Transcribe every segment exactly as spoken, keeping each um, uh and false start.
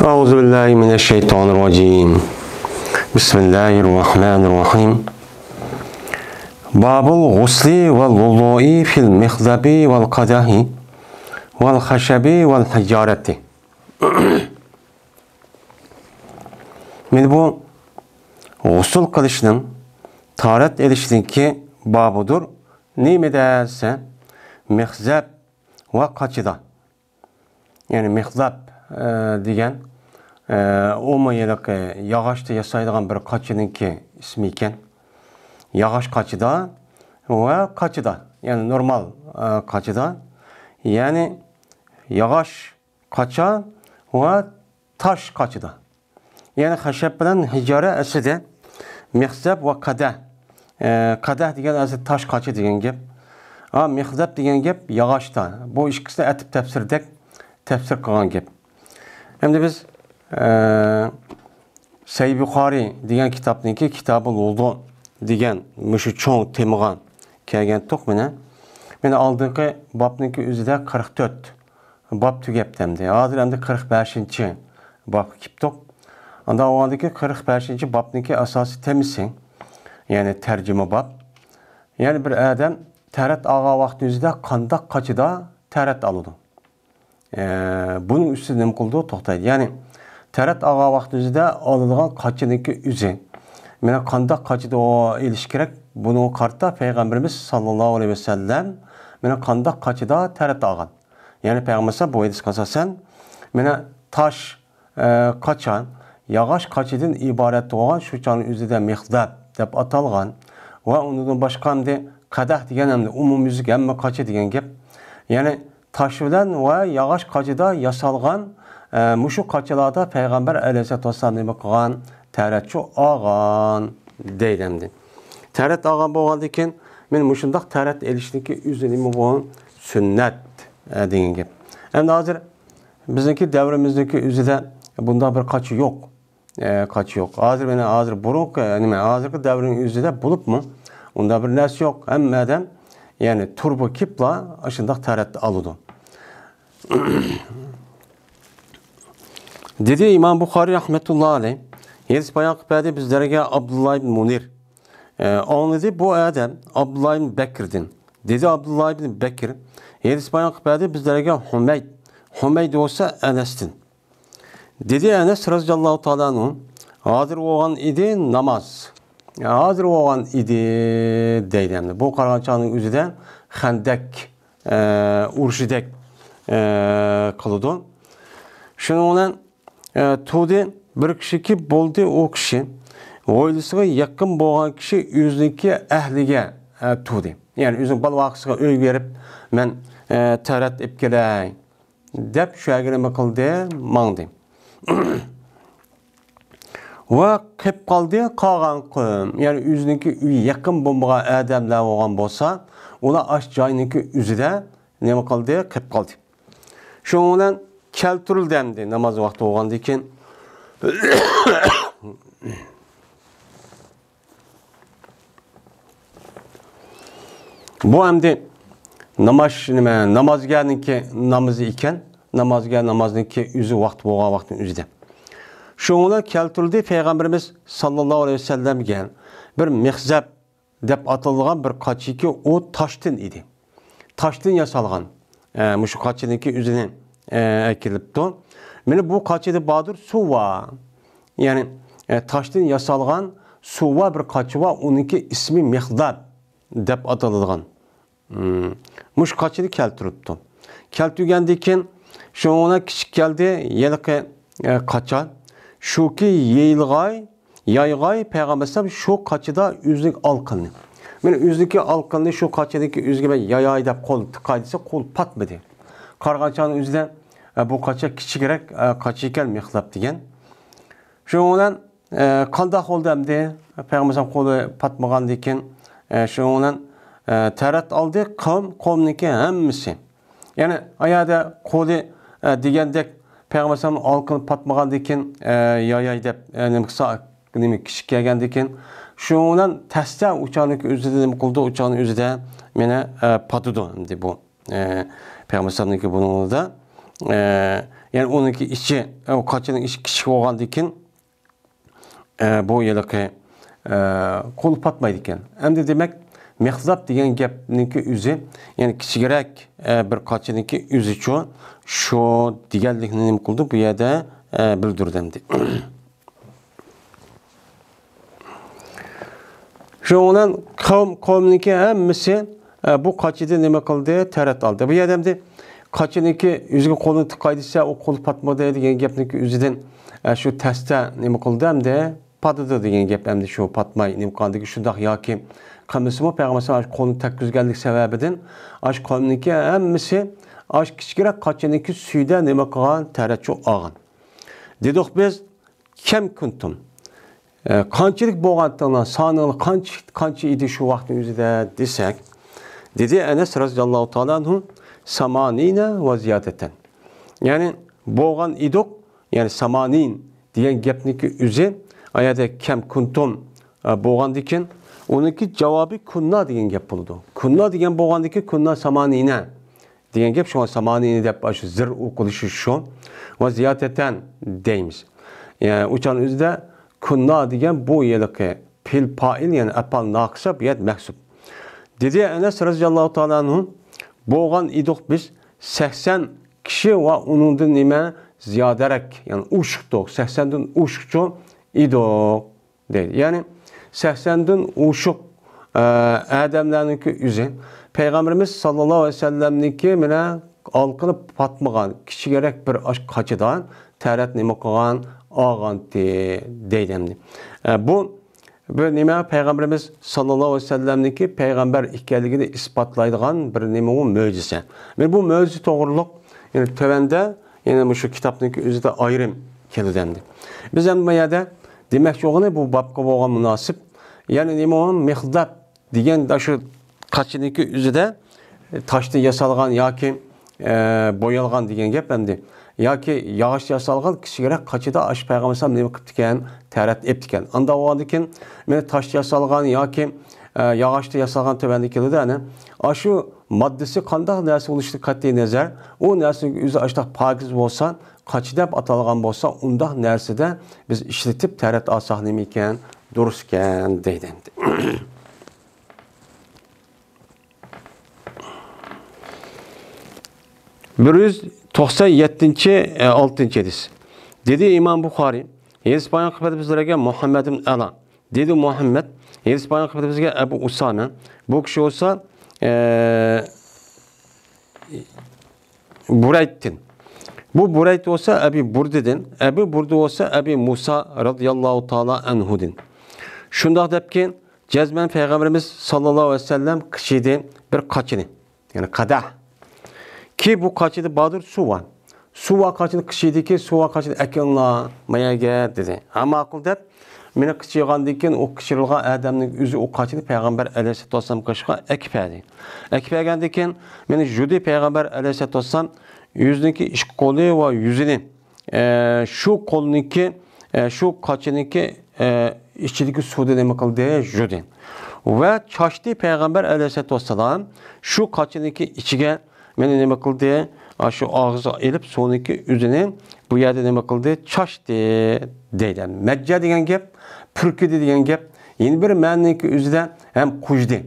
أعوذ بالله من الشيطان الرجيم. بسم الله الرحمن الرحيم. باب الغسل والوضوء في المخضب والقدح والخشب والحجارة. مانا بۇ غۇسۇل قىلىشنىڭ، تاھارەت ئېلىشنىڭكى بابىدۇر. نېمىدە دېسە، مىخزەب ۋە قاچىدا. يەنى مىخزەب، ئە، دېگەن، ئە، ئۇمۇ ھېلىقى ياغاچتا ياسايدىغان بىر قاچىنىڭكى ئىسمى ئىكەن. ياغاچ قاچىدا ۋە قاچىدا، يەنى نورمال، ئە، قاچىدا، يەنى ياغاچ قاچا ۋە تاش قاچىدا. يەنى خەشەب بىلەن ھىجارە ئەسلىدە مىخزەب ۋە قەدەھ. ئە، قەدەھ دېگەن ئەسلى تاش قاچا دېگەن گەپ. ئا، مىخزەب دېگەن گەپ ياغاچتا. بۇ ئىككىسىنى ئەتىپ تەپسىردەك تەپسىر قىلغان گەپ. ئەمدى بىز، ئە، سەھىھ بۇخارىي دېگەن كىتابنىڭكى كىتابۇل ۋۇدۇ دېگەن مۇشۇ چوڭ تېمىغا كەلگەنتۇق مانا. مانا ئالدىنقى بابنىڭكى ئۆزىدە قىرىق تۆت باب تۈگەپتۇ ئەمدى. ھازىر ئەمدى قىرىق بەشىنچى بابقا كېلىپتۇق. ئاندىن ئاۋۋالدىكى قىرىق بەشىنچى بابنىڭكى ئاساسىي تېمىسى، يەنى تەرجىمە باب. يەنى بىر ئادەم تەرەت ئالغان ۋاقتى ئۆزىدە قانداق قاچىدا تەرەت ئالىدۇ؟ ئە، بۇنىڭ ئۈستىدە نېمە قىلىدۇ؟ توختايدۇ. يەنى تەرەت ئالغان ۋاقتى ئۆزىدە ئالىدىغان قاچىنىڭكى ئۆزى. مانا قانداق قاچىدا ئېلىش كېرەك؟ بۇنىڭغا قارىتا پەيغەمبىرىمىز ساللاللاھۇ ئەلەيھى ۋەسەللەم مانا قانداق قاچىدا تەرەت ئالغان؟ يەنى پەيغەمبەر بۇ ھەدىسكە ئاساسەن، مانا تاش، ئە، قاچا، ياغاچ قاچىدىن ئىبارەت بولغان شۇ چاغنىڭ ئۆزىدە مىخزەب دەپ ئاتالغان ۋە ئۇنىڭدىن باشقا ئەمدى قەدەھ دېگەن ئەمدى ئومۇميۈزلۈك ھەممە قاچا دېگەن گەپ. يەنى تاش بىلەن ۋە ياغاچ قاچىدا ياسالغان، ئە، مۇشۇ قاچىلاردا پەيغەمبەر ئەلەيھىسسالاتۇ ۋەسسالام نېمە قىلغان؟ تەرەتچۇ ئالغان دەيدۇ ئەمدى. تەرەت ئالغان بولغاندىن كېيىن، مانا مۇشۇنداق تەرەت ئېلىشنىڭكى ئۆزى نېمە بۇ؟ سۈننەت، ئە، دېگەن گەپ. ئەمدى ھازىر بىزنىڭكى دەۋرىمىزنىڭكى ئۆزىدە بۇنداق بىر قاچا يوق. ئە، قاچا يوق. ھازىر مانا ھازىر بۇرۇنقى، نېمە، ھازىرقى دەۋرنىڭ ئۆزىدە بولۇپمۇ ئۇنداق بىر نەرسە يوق. ھەممە ئادەم، يەنى تۇرۇبا كىيىپلا ئاشۇنداق تەرەت ئالىدۇ. دېدى ئىمام بۇخارىي رەھمەتۇللا ئەلەيھ، ھەدىس بايان قىلىپ بەردى بىزلەرگە ئابدۇللا ئىبن مۇنىر. ئە، ئاڭلىدى بۇ ئادەم ئابدۇللا ئىبن بەكىردىن. دېدى ئابدۇللا ئىبن بەكىر، ھەدىس بايان قىلىپ بەردى بىزلەرگە ھۇمەيد. ھۇمەيد بولسا ئەنەستىن. دېدى ئەنەس رەزىياللاھۇ تائالا ئەنھۇ، ھازىر بولغان ئىدى ناماز. ھازىر بولغان ئىدى دەيدۇ ئەمدى. بۇ قارىغان چاغنىڭ ئۆزىدە خەندەك، ئە، ئۇرۇشىدەك، ئە، قىلىدۇ. شۇنىڭ بىلەن، ئە، تۇردى بىر كىشىكى بولدى ئۇ كىشى. ھويلىسىغا يېقىن بولغان كىشى ئۆزىنىڭكى ئەھلىگە، ئە، تۇردى. يەنى ئۆزىنىڭ بالا-ۋاقىسىغا ئۆيگە بېرىپ، مەن، ئە، تەرەت ئېلىپ كېلەي. دەپ شۇ يەرگە نېمە قىلدى؟ ماڭدى. ۋە قېپ قالدى قالغان قوم، يەنى ئۆزىنىڭكى ئۆيى يېقىن بولمىغان ئادەملەر بولغان بولسا، ئۇلار ئاشۇ جاينىڭكى ئۆزىدە نېمە قىلدى؟ قېپ قالدى. شۇنىڭ بىلەن كەلتۈرۈلدى ئەمدى ناماز ۋاقتى بولغاندىن كېيىن. بۇ ئەمدى ناماز، نېمە، نامازگەرنىڭكى نامىزى ئىكەن، نامازگەر نامازنىڭكى ئۆزى ۋاقتى بولغان ۋاقىتنىڭ ئۆزىدە. شۇنىڭ بىلەن كەلتۈرۈلدى پەيغەمبىرىمىز ساللاللاھۇ ئەلەيھى ۋەسەللەمگە بىر مىخزەب دەپ ئاتىلىدىغان بىر قاچىكى ئۇ تاشتىن ئىدى. تاشتىن ياسالغان، ئە، مۇشۇ قاچىنىڭكى ئۆزىنى، ئە، ئەكېلىپتۇ. مانا بۇ قاچىدا باردۇر سۇ بار. يەنى، ئە، تاشتىن ياسالغان سۇ بار بىر قاچا بار، ئۇنىڭكى ئىسمى مىخزەب دەپ ئاتىلىدىغان. مم. مۇشۇ قاچىنى كەلتۈرۈپتۇ. كەلتۈرگەندىن كېيىن شۇنىڭ بىلەن كىچىك كەلدى، ھېلىقى، ئە، قاچا. شۇكى يېيىلغاي، يايغاي پەيغەمبەر ئەلەيھىسسالام شۇ قاچىدا ئۆزىنىڭ ئالقىنىنى. مانا ئۆزىنىڭكى ئالقىنىنى شۇ قاچىنىڭكى ئۆزىگە مەن ياياي دەپ قول تىقاي دېسە، قول پاتمىدى. قارىغان چاغنىڭ ئۆزىدە، ئە، بۇ قاچا كىچىكرەك، ئە، قاچا ئىكەن مىخزەب دېگەن. شۇنىڭ بىلەن، ئە، قانداق بولدى ئەمدى؟ پەيغەمبەر ئەلەيھىسسالام قولى پاتمىغاندىن كېيىن، ئە، شۇنىڭ بىلەن، ئە، تەرەت ئالدى قوم، قومنىڭكى ھەممىسى. يەنى ئايەردە قولى، ئە، دېگەندەك پەيغەمبەر ئەلەيھىسسالام ئالقىنى پاتمىغاندىن كېيىن، ئە، ياياي دەپ، ئە، نېمە قىلسا، نېمە كىچىك كەلگەندىن كېيىن، شۇنىڭ بىلەن تەستە ئۇچانىڭكى ئۆزىدە نېمە قىلىدۇ؟ ئۇچانىڭ ئۆزىدە مانا، ئە، پاتىدۇ ئەمدى بۇ. ئە، پەيغەمبەر ئەلەيھىسسالامنىڭكى بۇنىڭدا، ئە، يەنى ئۇنىڭكى ئىچى، ئۇ قاچىنىڭ ئىچى كىچىك بولغاندىكىن، ئە، بۇ ھېلىقى، ئە، قولى پاتمايدىكەن. ئەمدى دېمەك، مىخزاب دېگەن گەپنىڭكى ئۆزى، يەنى كىچىكرەك، ئە، بىر قاچىنىڭكى ئۆزىچۇ، شۇ دېگەنلىكنى نېمە قىلدى؟ بۇ يەردە، ئە، بىلدۈردى ئەمدى. شۇنىڭ بىلەن قەۋم، قەۋمنىڭكى ھەممىسى، ئە، بۇ قاچىدىن نېمە قىلدى؟ تەرەت ئالدى. بۇ يەردە ئەمدى قاچىنىڭكى ئۆزىگە قولىنى تىقاي دېسە، ئۇ قول پاتمىدى دېگەن گەپنىڭكى ئۆزىدىن، ئە، شۇ تەستە نېمە قىلدى ئەمدى؟ پاتىدۇ دېگەن گەپ ئەمدى شۇ پاتماي نېمە قىلغاندىكىن شۇنداق ياكى قىلمىسىمۇ پەيغەمبەر ئەلەيھىسسالام قولىنى تەگكۈزگەنلىك سەۋەبىدىن ئاشۇ قەۋمنىڭكى ھەممىسى ئاشۇ كىچىكرەك قاچىنىڭكى سۈيىدە نېمە قىلغان؟ تەرەتچۇ ئالغان. دېدۇق بىز، كەم كۇنتۇم. ئە، قانچىلىك بولغانتىڭلار، سانىڭلار قانچە، قانچە ئىدى شۇ ۋاقىتنىڭ ئۆزىدە دېسەك، دېدى ئەنەس رەزىياللاھۇ تائالا ئەنھۇ، سامانىنە ۋە زىيادەتەن. يەنى بولغان ئىدۇق، يەنى سامانىن دېگەن گەپنىڭكى ئۆزى، ئايەردە كەم كۇنتۇم، ئە، بولغاندىكىن، ئۇنىڭكى جاۋابى كۇننا دېگەن گەپ بولىدۇ. كۇننا دېگەن بولغاندىكىن، كۇننا سامانىنە. دېگەن گەپ، شۇڭا سامانىنى دەپ ئاشۇ زىر ئوقۇلۇشى شۇ. ۋە زىيادەتەن دەيمىز. يەنى ئۇ چاغنىڭ ئۆزىدە كۇننا دېگەن بۇ ھېلىقى پېئىل پائىل، يەنى ئەپئال ناقىسا بۇ يەردە مەھسۇپ. دېدى ئەنەس رەزىياللاھۇ تائالا ئەنھۇ، بولغان ئىدۇق بىز سەكسەن كىشى ۋە ئۇنىڭدىن نېمە زىيادىرەك، يەنى ئوشۇقتۇق، سەكسەندىن ئوشۇقچۇ ئىدۇق. دەيدۇ. يەنى سەكسەندىن ئوشۇق، ئە، ئادەملەرنىڭكى ئۆزى پەيغەمبىرىمىز ساللاللاھۇ ئەلەيھى ۋەسەللەمنىڭكى مەنە ئالقىنى پاتمىغان كىچىكرەك بىر ئاش قاچىدا تەرەت نېمە قىلغان؟ ئالغانتى دەيدۇ ئەمدى. ئە، بۇ بىر نېمە؟ پەيغەمبىرىمىز ساللاللاھۇ ئەلەيھى ۋەسەللەمنىڭكى پەيغەمبەر ئىكەنلىكىنى ئىسپاتلايدىغان بىر نېمە؟ ئۇ مۆجىزە. مەنە بۇ مۆجىزە توغرۇلۇق، يەنى تۆۋەندە يەنە مۇشۇ كىتابنىڭكى ئۆزىدە ئايرىم كېلىدۇ ئەمدى. بىز ئەمدى بۇ يەردە دېمەكچى بولغىنى بۇ بابقا بولغان مۇناسىپ، يەنى نېمە ئۇ مىخزاب دېگەن شۇ قاچىنىڭكى ئۆزىدە تاشتىن ياسالغان ياكى، ئە، بويالغان دېگەن گەپ ئەمدى. ياكى ياغاچتا ياسالغان كىچىكرەك قاچىدا ئاشۇ پەيغەمبەر ئەلەيھىسسالام نېمە قىپتىكەن؟ تەرەت ئېپتىكەن. ئانداق بولغاندىكىن مەنە تاشتا ياسالغان ياكى، ئە، ياغاچتا ياسالغان تۆۋەندە كېلىدۇ، ئەنە. ئاشۇ ماددىسى قانداق نەرسە بولۇشىدىن قەتئىي نەزەر، ئۇ نەرسىنىڭ ئۆزى ئاشۇنداق پاكىز بولسا، قاچا دەپ ئاتالغان بولسا، ئۇنداق نەرسىدە بىز ئىشلىتىپ تەرەت ئالساق نېمە ئىكەن؟ دۇرۇس ئىكەن دەيدۇ ئەمدى. بىر يۈز توقسان يەتتىنچى، ئالتىنچى ھەدىس. دېدى ئىمام بۇخارى، ھەدىس بايان قىلىپ بىزلەرگە مۇھەممەد ئىبن ئەلا. دېدى مۇھەممەد، ھەدىس بايان قىلىپ بىزگە ئەبۇ ئۇسامە. بۇ كىشى بولسا، ئە، بۇرەيدتىن. بۇ بۇرەيد بولسا ئەبى بۇردىدىن، ئەبى بۇردە بولسا ئەبى مۇسا رەزىياللاھۇ تائالا ئەنھۇدىن. شۇنداق دەپكى، جەزمەن پەيغەمبىرىمىز ساللاللاھۇ ئەلەيھى ۋەسەللەم قىچىدى بىر قاچىنى، يەنى قەدەھ. كى بۇ قاچىدا باردۇر سۇ بار. سۇ بار قاچىنى قىچىدىكى، سۇ بار قاچىنى ئەكىڭلار مايەگە دېدى. ھە ماقۇل دەپ، مېنى قىچىغاندىن كېيىن ئۇ قىچىرىلغان ئادەمنىڭ ئۆزى ئۇ قاچىنى پەيغەمبەر ئەلەيھىسسالاتۇ ۋەسسالام قېشىغا ئەكىپ بەردى. ئەكىپ بەرگەندىن كېيىن مېنى يۇدى پەيغەمبەر ئەلەيھىسسالاتۇ ۋەسسالام يۈزىنىڭكى ئىككى قولى ۋە يۈزىنى، ئە، شۇ قولنىڭكى، ئە، شۇ قاچىنىڭكى، ئە، ئىچىدىكى سۇدا نېمە قىلدى؟ يۇدى. ۋە چاچتى پەيغەمبەر ئەلەيھىسسالاتۇ ۋەسسالام شۇ قاچىنىڭكى ئىچىگە مېنى نېمە قىلدى؟ ئاشۇ ئاغزىغا ئېلىپ سۇنىڭكى ئۆزىنى بۇ يەردە نېمە قىلدى؟ چاچتى دەيدۇ. مەججە دېگەن گەپ، پۈركىدى دېگەن گەپ. يەنە بىر مەنىنىڭكى ئۆزىدە ھەم قۇژدى.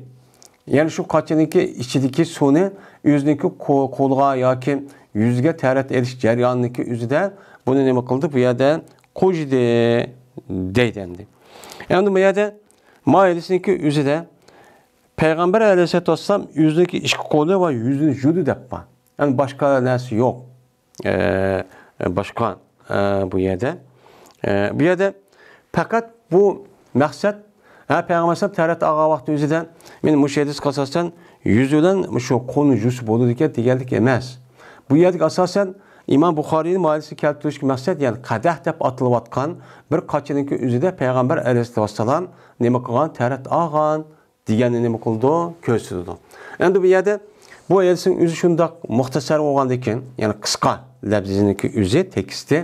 يەنى شۇ قاچىنىڭكى ئىچىدىكى سۇنى ئۆزىنىڭكى قو-، قولىغا ياكى يۈزىگە تەرەت ئېلىش جەريانىنىڭكى ئۆزىدە بۇنى نېمە قىلدى؟ بۇ يەردە قۇژدى دەيدۇ ئەمدى. ئەمدى بۇ يەردە ما ھەدىسنىڭكى ئۆزىدە پەيغەمبەر ئەلەيھىسسالاتۇ ۋەسسالام ئۆزىنىڭكى ئىككى قولى ۋە يۈزىنى يۇدى دەپ بار. يەنى باشقا نەرسە يوق. ئە، باشقا، ئە، بۇ يەردە. ئە، بۇ يەردە پەقەت بۇ مەقسەت، ھە، پەيغەمبەر ئەلەيھىسسالام تەرەت ئالغان ۋاقتى ئۆزىدە، مېنى مۇشۇ ھەدىسكە ئاساسەن يۈزى بىلەن مۇشۇ قولنى يۇسا بولىدىكەن دېگەنلىك ئەمەس. بۇ يەردىكى ئاساسەن ئىمام بۇخارىينىڭ ماۋۇ ھەدىسنى كەلتۈرۈشكە مەقسەت، يەنى قەدەھ دەپ ئاتىلىۋاتقان بىر قاچىنىڭكى ئۆزىدە پەيغەمبەر ئەلەيھىسسالام نېمە قىلغان؟ تەرەت ئالغان دېگەننى نېمە قىلىدۇ؟ كۆرسىتىدۇ. ئەمدى بۇ يەردە بۇ ھەدىسنىڭ ئۆزى شۇنداق مۇختەسەر بولغاندىكىن، يەنى قىسقا لەپزىنىڭكى ئۆزى تېكىستى.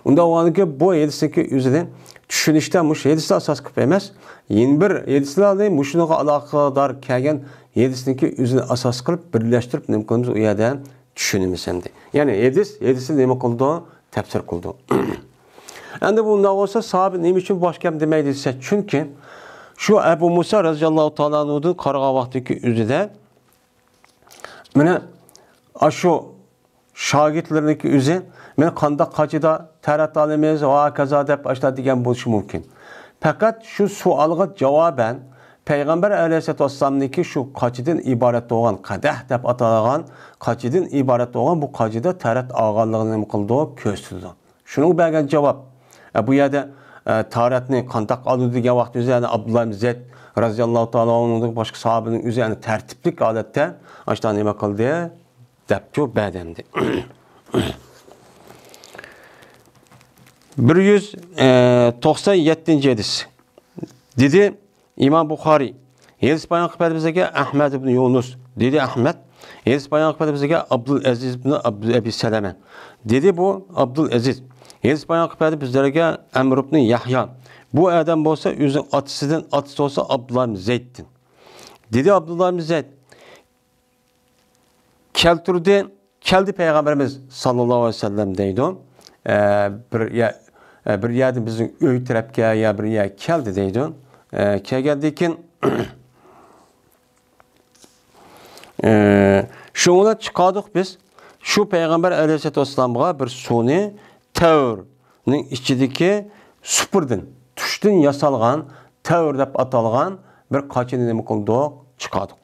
ئۇنداق بولغاندىكىن بۇ ھەدىسنىڭكى ئۆزىنى چۈشىنىشتە مۇشۇ ھەدىسنى ئاساس قىلىپ ئەمەس، يەنە بىر ھەدىسلەرنى مۇشۇنىڭغا ئالاقىدار كەلگەن ھەدىسنىڭكى ئۆزىنى ئاساس قىلىپ بىرلەشتۈرۈپ نېمە قىلىمىز؟ ئۇ يەردە چۈشىنىمىز ئەمدى. يەنى ھەدىس، ھەدىسنى نېمە قىلىدۇ؟ تەپسىر قىلىدۇ. ئەمدى بۇنداق بولسا، ساھابە نېمە ئۈچۈن باشقا گەپ دېمەيدۇ دېسە، چۈنكى شۇ ئەبۇ مۇسا رەزىياللاھۇ تائالا ئەنھۇدىن قارىغان ۋاقتىدىكى ئۆزىدە، مانا، ئاشۇ شاگىرتلىرىنىڭكى ئۆزى، مانا، قانداق قاچىدا تەرەت ئالىمىز ۋە ھاكازا دەپ ئاشۇنداق دېگەن بولۇشى مۇمكىن. پەقەت شۇ سوئالغا جاۋابەن، پەيغەمبەر ئەلەيھىسسالاتۇ ۋەسسالامنىڭكى شۇ قاچىدىن ئىبارەت بولغان، قەدەھ دەپ ئاتالغان قاچىدىن ئىبارەت بولغان بۇ قاچىدا تەرەت ئالغانلىقىنى نېمە قىلىدۇ؟ كۆرسىتىدۇ. شۇنىڭغا بەرگەن جاۋاب. ئە، بۇ يەردە، ئە، تارەتنى قانداق ئالىدۇ دېگەن ۋاقتى ئۆزى، يەنى ئابدۇللا ئىبن زەيد رەزىياللاھۇ تائالا ئەنھۇدىن باشقا ساھابىنىڭ ئۆزى، يەنى تەرتىپلىك ھالەتتە ئاشۇنداق نېمە قىلدى؟ دەپچۇ بەدەمدى. بىر يۈز توقسان يەتتىنچى ھەدىس. دېدى ئىمام بۇخارىي، ھەدىس بايان قىلىپ بەردى بىزگە ئەھمەد ئىبن يۇنۇس. دېدى ئەھمەد، ھەدىس بايان قىلىپ بەردى بىزگە ئابدۇل ئەزىز ئىبن ئابدۇ ئەبى سەلەمە. دېدى بۇ ئابدۇل ئەزىز، ھەدىس بايان قىلىپ بەردى بىزلەرگە ئەمر ئىبن يەھيا. بۇ ئادەم بولسا ئۆزىنىڭ ئاتىسىدىن، ئاتىسى بولسا ئابدۇللا ئىبن زەيدتىن. دېدى ئابدۇللا ئىبن زەيد، كەلتۈردى، كەلدى پەيغەمبىرىمىز ساللاللاھۇ ئەلەيھى ۋەسەللەم دەيدۇ. ئە، بىر يە-، ئە، بىر يەردىن بىزنىڭ ئۆي تەرەپكە يا بىر يەرگە كەلدى دەيدۇ. ئە، كەلگەندىن كېيىن، ئە، شۇنىڭ بىلەن چىقاردۇق بىز شۇ پەيغەمبەر ئەلەيھىسسالاتۇ ۋەسسالامغا بىر سۇنى تەۋرنىڭ ئىچىدىكى سۇپۇردىن، تۇشتىن ياسالغان، تەۋر دەپ ئاتالغان بىر قاچىنى نېمە قىلدۇق؟ چىقاردۇق.